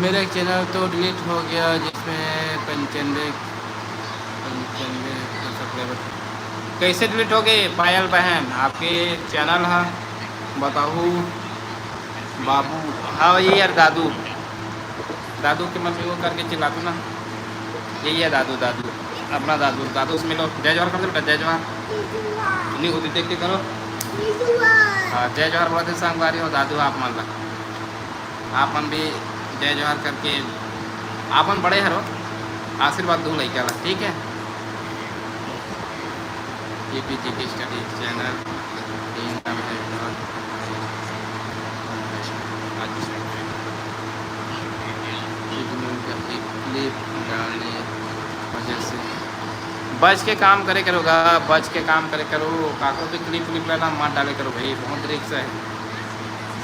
मेरा एक चैनल तो डिलीट हो गया जिसमें पंचानवे, पंचानवे सब्सक्राइबर। कैसे डिलीट हो गए पायल बहन? आपके चैनल है, बताओ बाबू। हाँ, ये यार दादू, दादू के मम्मी वो करके चिल्लातू ना, यही है दादू, दादू, अपना दादू, दादू से मिलो, जय जोहार कर दो बेटा, जय जोहार। नहीं होती देख के करो। हाँ, जय जोहार बोलत हे संगवारी हो दादू, आप मन ला, आप मन भी जय जोहार करके, आप मन बड़े हरो, आशीर्वाद दू लइका ला, ठीक है। ये पीछे की स्टडी चैनल तीन का है। अच्छा, एक मिनट का एक क्लिप डालने वजह से बच के काम करे करो गा, बच के काम करे करो, काको भी क्लिप क्लिप लेना मत डाले करो भाई, बहुत रिस्क है।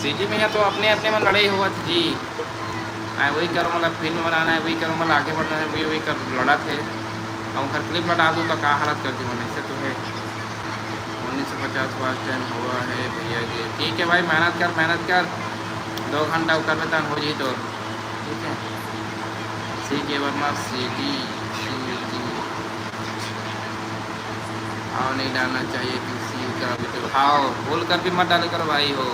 सीजी में है तो अपने अपने में लड़ाई होवत जी। आए वही करो, मतलब फिल्म बनाना है, वही करो, मतलब आगे बढ़ना है, वही, वही कर लड़त है। और उनकर क्लिप लटा दूँ तो का हालत कर दी, ऐसे तो है। उन्नीस सौ पचास वाच टाइम हुआ है भैया जी। ठीक है भाई, मेहनत कर, मेहनत कर, दो घंटा ऊपर में तन हो जी तो। ठीक है, C K Verma, C D, C D. हाँ, नहीं डालना चाहिए किसी का भी तो। हाँ, भूल कर भी मत डाले करो भाई हो।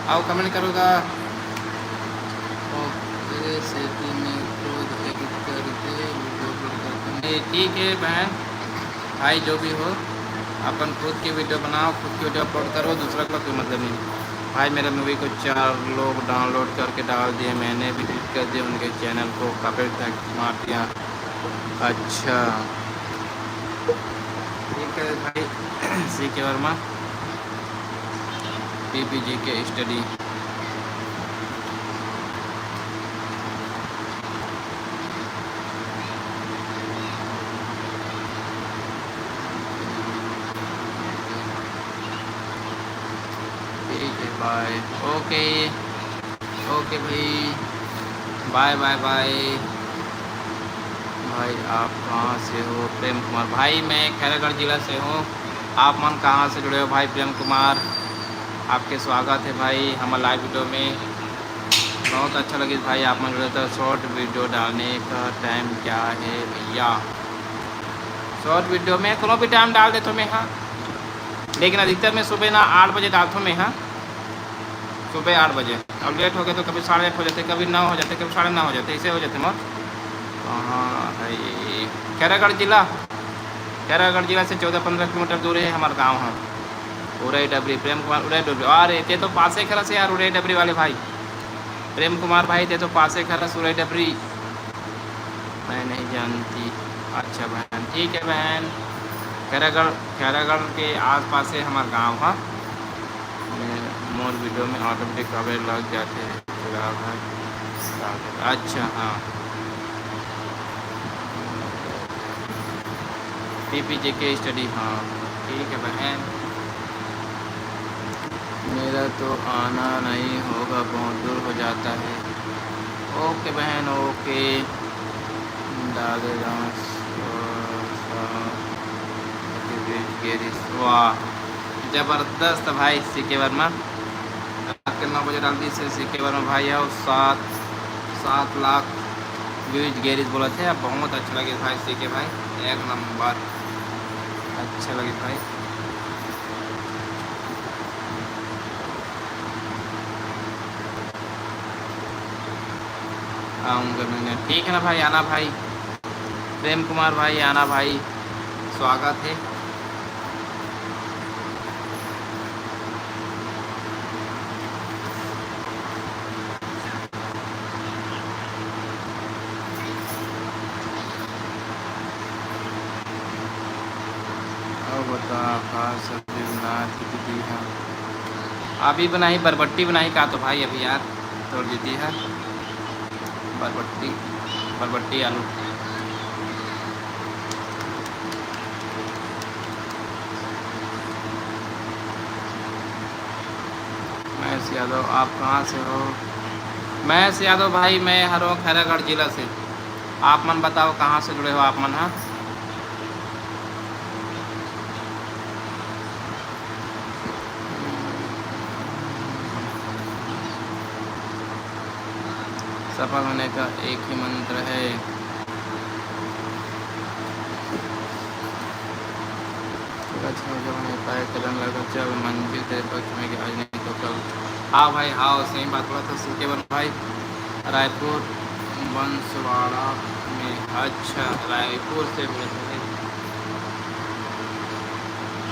आओ, कमेंट करो गा। ओके, सेती में खुद एडिट करके वीडियो अपलोड करते हैं। ठीक है बहन, भाई जो भी हो, अपन खुद के वीडियो बनाओ, खुद के वीडियो अपलोड करो, दूसरा का कोई मतलब नहीं। भाई मेरा मूवी को चार लोग डाउनलोड करके डाल दिए, मैंने भी डिलीट कर दिया उनके चैनल को, कॉपीराइट मार दिया। अच्छा, ठीक है भाई। सी के वर्मा, पी पी जी के स्टडी। ठीक है, बाय। ओके, ओके भाई, बाय, बाय, बाय। भाई, आप कहाँ से हो? प्रेम कुमार। भाई, मैं खैरागढ़ जिला से हूँ। आप मन कहाँ से जुड़े हो भाई? प्रेम कुमार, आपके स्वागत है भाई हमारे लाइव वीडियो में। बहुत अच्छा लगे भाई, आप मन जुड़े। तो शॉर्ट वीडियो डालने का टाइम क्या है भैया? शॉर्ट वीडियो में कोनो भी टाइम डाल देथों मैं, हाँ, लेकिन अधिकतर मैं सुबह ना आठ बजे डालथों मैं, हाँ, सुबह आठ बजे। अब लेट हो गया तो कभी साढ़े आठ हो जाते, कभी नौ हो जाते, कभी साढ़े नौ हो जाते, ऐसे हो जाते मोर। कहाँ है ये? खैरागढ़ जिला, खैरागढ़ जिला से चौदह पन्द्रह किलोमीटर दूर है हमार गाँव ह। उरई डबरी, प्रेम कुमार उरई डबरी। अरे, ते तो पासे खरस यार, उरई डबरी वाले भाई। प्रेम कुमार भाई, ते तो पासे खरस उरई डबरी। मैं नहीं जानती। अच्छा बहन, ठीक है बहन। खैरागढ़, खैरागढ़ के आसपास है हमार गाँव ह। मैं, मोर वीडियो में ऑटोमेटिक आवे लग जाते हैं। अच्छा, हाँ। पी पी जे के स्टडी, हाँ, ठीक है बहन। मेरा तो आना नहीं होगा, बहुत दूर हो जाता है। ओके बहन, ओके। डाले दांस, वाह, जबरदस्त भाई सी के वर्मा। रात के नौ बजे डाल दी से सी के वर्मा भाई, और सात, सात लाख व्यूज गेरिस बोलत है। अब बहुत अच्छा लगे भाई सी के भाई, एक नंबर अच्छा लगे भाई। आऊँगा मैं, ठीक है ना भाई, आना भाई। प्रेम कुमार भाई, आना भाई, स्वागत है। और बता, का सब्जी बनात ही दीदी? हाँ, अभी बनाही, बरबट्टी बनाही का तो भाई, अभी यार तोड़ दीदी है बरबट्टी, बरबट्टी आलू। महेश यादव, आप कहाँ से हो? महेश यादव भाई, मैं हरों खैरागढ़ जिला से। आप मन बताओ, कहाँ से जुड़े हो आप मन? हाँ, सफल होने का एक ही मंत्र है। गच में जब नहीं पाए, कदम लगा, चल मंजिल तेरे पक्ष में, कि आज नहीं तो कल। हाँ भाई, हाँ, सही बात बोला था सी के वन भाई। रायपुर बंसवाड़ा में। अच्छा, रायपुर से बोले थे।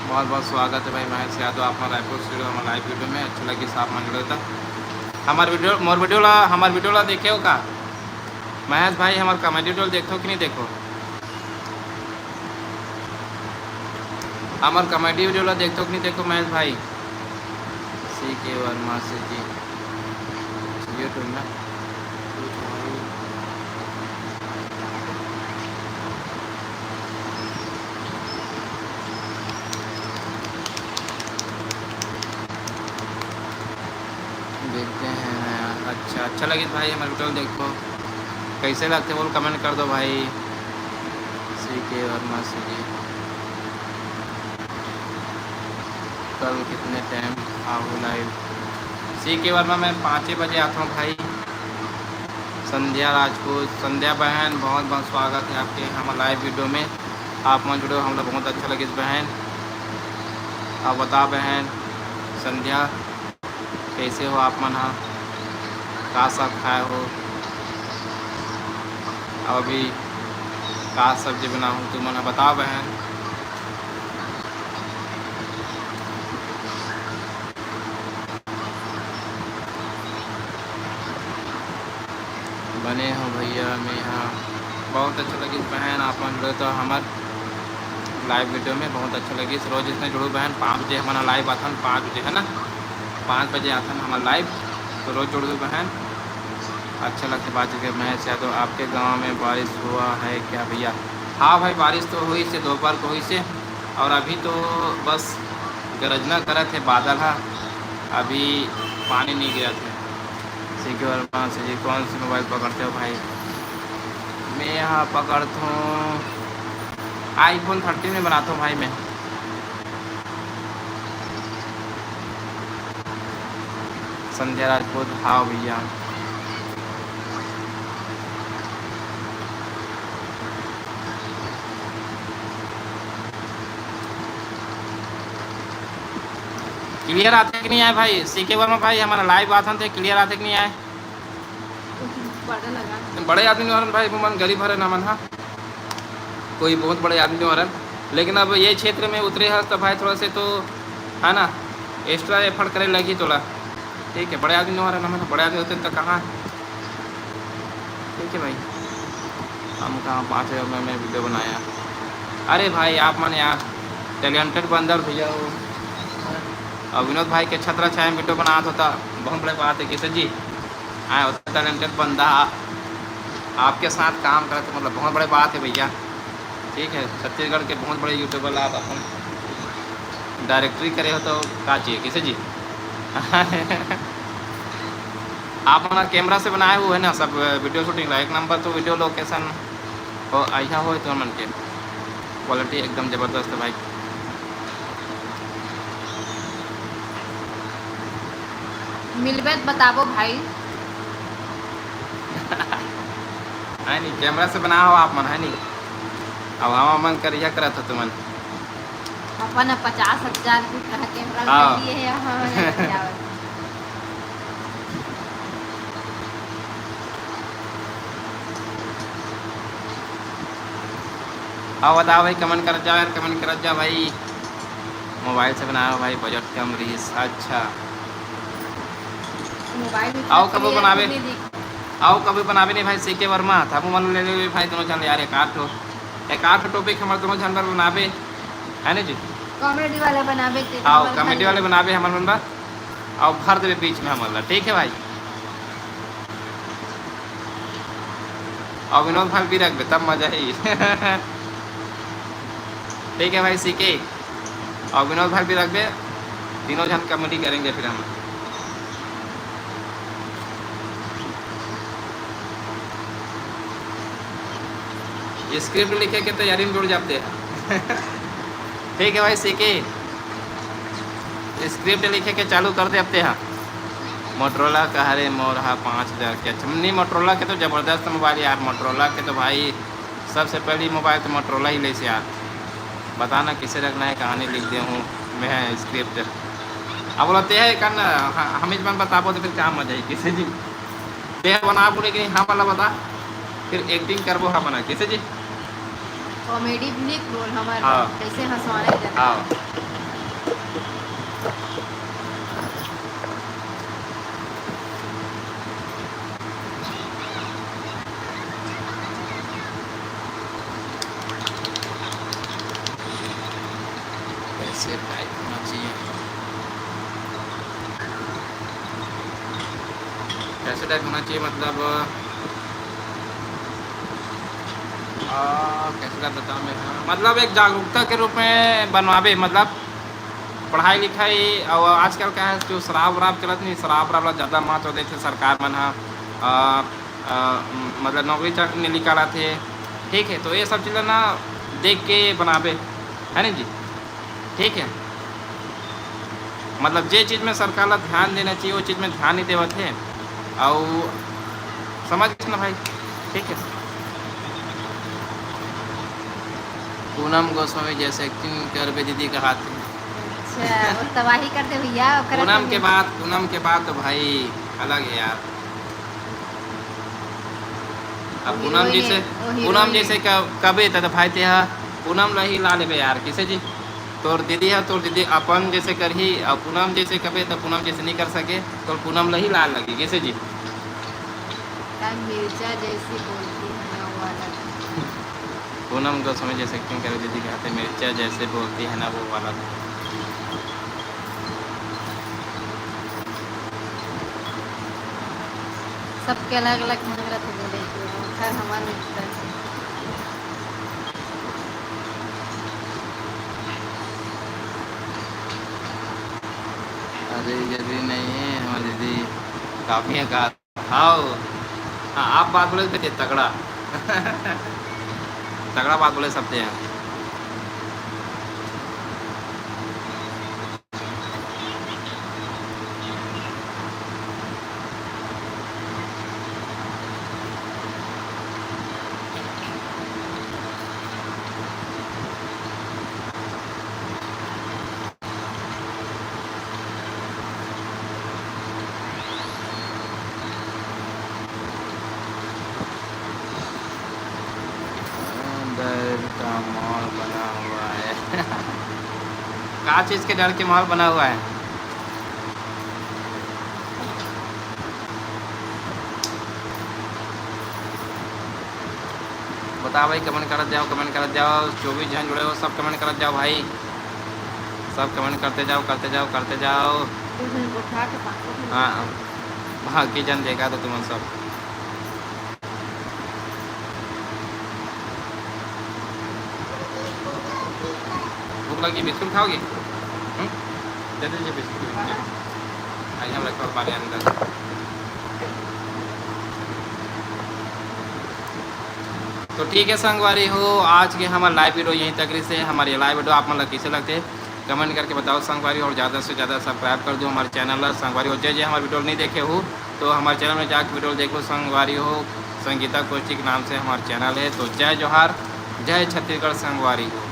बहुत बहुत स्वागत है भाई महेश यादव, आप मन रायपुर से जुड़े हो हमारे लाइव वीडियो में। अच्छा लगी साहब मन जुड़े था हमारे वीडियो, मोर वीडियो ला, हमारे वीडियो ला देखे हो का महेश भाई? हमारे कॉमेडी वीडियो देखो कि नहीं देखो? हमार कॉमेडी वीडियो ला देखथो कि नहीं देखो महेश भाई? सी के वर्मा से जी, YouTube ना। देखते हैं यार। अच्छा, अच्छा लगे भाई, हमारे वीडियो देखो, कैसे लगते बोल, कमेंट कर दो भाई। सी के वर्मा से जी, कल कितने टाइम आओ लाइव? सी के वर्मा, मैं पाँचे बजे आता हूँ भाई। संध्या राजपूत, संध्या बहन, बहुत बहुत स्वागत है आपके हमारे लाइव वीडियो में। आप मन जुड़े हो, हमला बहुत अच्छा लगे बहन। आप बता बहन संध्या, कैसे हो आप मन ह? का सब खाए हो? अउ अभी का सब्जी बनाहूँ, तुमन ह बताओ बहन। बने हो भैया, मैं ह। बहुत अच्छा लगिस बहन, आप मन जुड़े तो हमर लाइव वीडियो में बहुत अच्छा लगिस। रोज इसने जुड़ू बहन, पाँच बजे हमन लाइव आथन, पाँच बजे है ना, पाँच बजे आथन हमर लाइव, तो रोज जुड़ू बहन। अच्छा लगता बात करके। महेश यादव, आपके गांव में बारिश हुआ है क्या भैया? हाँ भाई, बारिश तो हुई से, दोपहर को हुई से, और अभी तो बस गरजना करत है बादल हा, अभी पानी नहीं गिरत है। सिक्योर कौन से जी, कौन से मोबाइल पकड़ते हो भाई? मैं यहाँ पकड़ता हूँ, iPhone thirteen में बनाता हूँ भाई मैं। संध्या राजपूत, हाँ भैया। क्लियर आथे कि नहीं आए भाई? सीके वर्मा भाई, हमारा लाइव आथन थे, क्लियर आथे कि नहीं आए? बड़े आदमी नोहरन भाई, वो मन गरीब हरे ना मन हा, कोई बहुत बड़े आदमी नोहरन। लेकिन अब ये क्षेत्र में उतरे हस तो भाई थोड़ा से तो है ना, एक्स्ट्रा एफर्ट करे लगी तोला। ठीक है, बड़े आदमी नोहरन ना मन, बड़े आदमी होते तो कहाँ। ठीक है भाई, हम कहाँ पाँच हज़ार में मैं वीडियो बनाया। अरे भाई आप मन यार टैलेंटेड बंदर भैया हो। और विनोद भाई के छत्रा छाया में वीडियो बनात होता, बहुत बड़े बात है किशोर जी। हाँ, उतना टैलेंटेड बंदा आपके साथ काम करे तो मतलब बहुत बड़े बात है भैया। ठीक है, छत्तीसगढ़ के बहुत बड़े यूट्यूबर आप अपन डायरेक्टरी करे हो तो का चाहिए किशोर जी। आप हमारा कैमरा से बनाए हुए हैं ना सब वीडियो शूटिंग ला, एक नंबर तो वीडियो लोकेशन हो, ऐसा हो तो मन के क्वालिटी एकदम जबरदस्त है भाई। मिलबे त बताबो भाई। है नी, कैमरा से बनाओ आप मन, है नी। अब हम मन करिया करत हो तुमन। अपन पचास हजार फुट रहा कैमरा हाँ। लिए है, हाँ, जावत। हाँ, बताओ भाई, कमेंट करत जाओ यार, कमेंट करत जाओ भाई। मोबाइल से बनाओ भाई, बजट कम रहीस। अच्छा, मोबाइल में आओ कबो बनाबे। आओ कबो बनाबे नहीं भाई, सीके वर्मा, थामू मन ले लेबे भाई, दोनों झन यार, एक आध ठो, एक आध ठो टॉपिक हमर दोनों झन बर बनाबे, है ना जी? कॉमेडी वाला बनाबे ते आओ, कॉमेडी वाले बनाबे हमर मन बर, आओ भर देबे बीच में हमन ला, ठीक है भाई? और विनोद भाई भी रखबे तब मजा ही। ठीक है भाई, सीके और विनोद भाई भी रखबे, तीनों जन कॉमेडी करेंगे फिर हम। स्क्रिप्ट लिखे के तैयारी में जुड़ जाते हैं। ठीक है भाई, सीके स्क्रिप्ट लिखे के चालू कर दे अब ते हा। मोटरोला का हरे मोर हा पाँच हज़ार के। अच्छा, नहीं, मोटरोला के तो जबरदस्त मोबाइल यार, मोटरोला के तो भाई सबसे पहली मोबाइल तो मोटरोला ही लेस यार। बताना किसे रखना है, कहानी लिख दे हूँ मैं स्क्रिप्ट। अब बोला ते है करना, हम इस बार बताबो तो फिर काम आ जाए किसे जी। ते बना बोले कि नहीं, हाँ वाला बता, फिर एक्टिंग करबो, हाँ बना किसे जी। कॉमेडी भी लिख बोल हमारे हाँ। कैसे हंसवाने के लिए। हाँ। कैसे टाइप होना चाहिए, कैसे टाइप होना चाहिए, मतलब आ, कैसे टाइप बताऊँ मैं, हाँ, मतलब एक जागरूकता के रूप में बनवाबे, मतलब पढ़ाई लिखाई। और आजकल का है जो शराब वराब चलत नहीं, शराब वराब ला ज़्यादा महत्व देते सरकार मन हा। आ, आ, मतलब नौकरी चाकरी नहीं निकालत हे, ठीक है, तो ये सब चीज़ ला ना देख के बनाबे, है ना जी? ठीक है, मतलब जे चीज़ में सरकार ला ध्यान देना चाहिए वो चीज़ में ध्यान नहीं देवत हे। और समझ ना भाई, ठीक है। पूनम गोस्वामी जैसे एक्टिंग करबे दीदी का हाथ में। अच्छा, वो तबाही कर दे भैया, ओकर पूनम के बाद, पूनम के बाद तो भाई अलग है यार। अब पूनम जैसे, पूनम जैसे कबे त भाई ते हा पूनम ला ही ला लेबे यार, किसे जी? तोर दीदी हा, तोर दीदी अपन जैसे करही, अब पूनम जैसे कबे त पूनम जैसे नहीं कर सके, तो पूनम ला ही ला लगी, किसे जी? मिर्चा जैसी बोलती है ना वो वाला। पूनम गोस्वामी जैसे एक्टिंग करे दीदी कहते, मिर्चा जैसे बोलती है ना वो वाला। सबके अलग अलग मन रथे बोले के, हर हमार मिलता है। अरे जरूरी नहीं है हमारी दीदी, काफी है का। हाव। हाँ, आप बात बोले थे तगड़ा। तगड़ा बात बोले सब थे। हर चीज़ के डर के माहौल बना हुआ है। बताओ भाई, कमेंट करत जाओ, कमेंट करत जाओ, जो भी झन जुड़े हो सब कमेंट करत जाओ भाई, सब कमेंट करते जाओ, करते जाओ, करते जाओ। हाँ, बाकी झन देखा तो तुमन सब। भूख लगी, बिस्कुट खाओगे? हम्म? दे दीजिए बिस्कुट। आइए, हम रखो बारे अंदर। तो ठीक है संगवारी हो, आज के हमार लाइव वीडियो यहीं तक रहिस हे। हमार ये लाइव वीडियो आप मन ला कैसे लगथे, कमेंट करके बताओ संगवारी हो, और ज़्यादा से ज़्यादा सब्सक्राइब कर दो हमारे चैनल ला संगवारी हो। जे जे हमार वीडियो नहीं देखे हो तो हमारे चैनल में जाके वीडियो देखो संगवारी हो। संगीता कौशिक नाम से हमार चैनल है। तो जय जोहार, जय छत्तीसगढ़ संगवारी हो।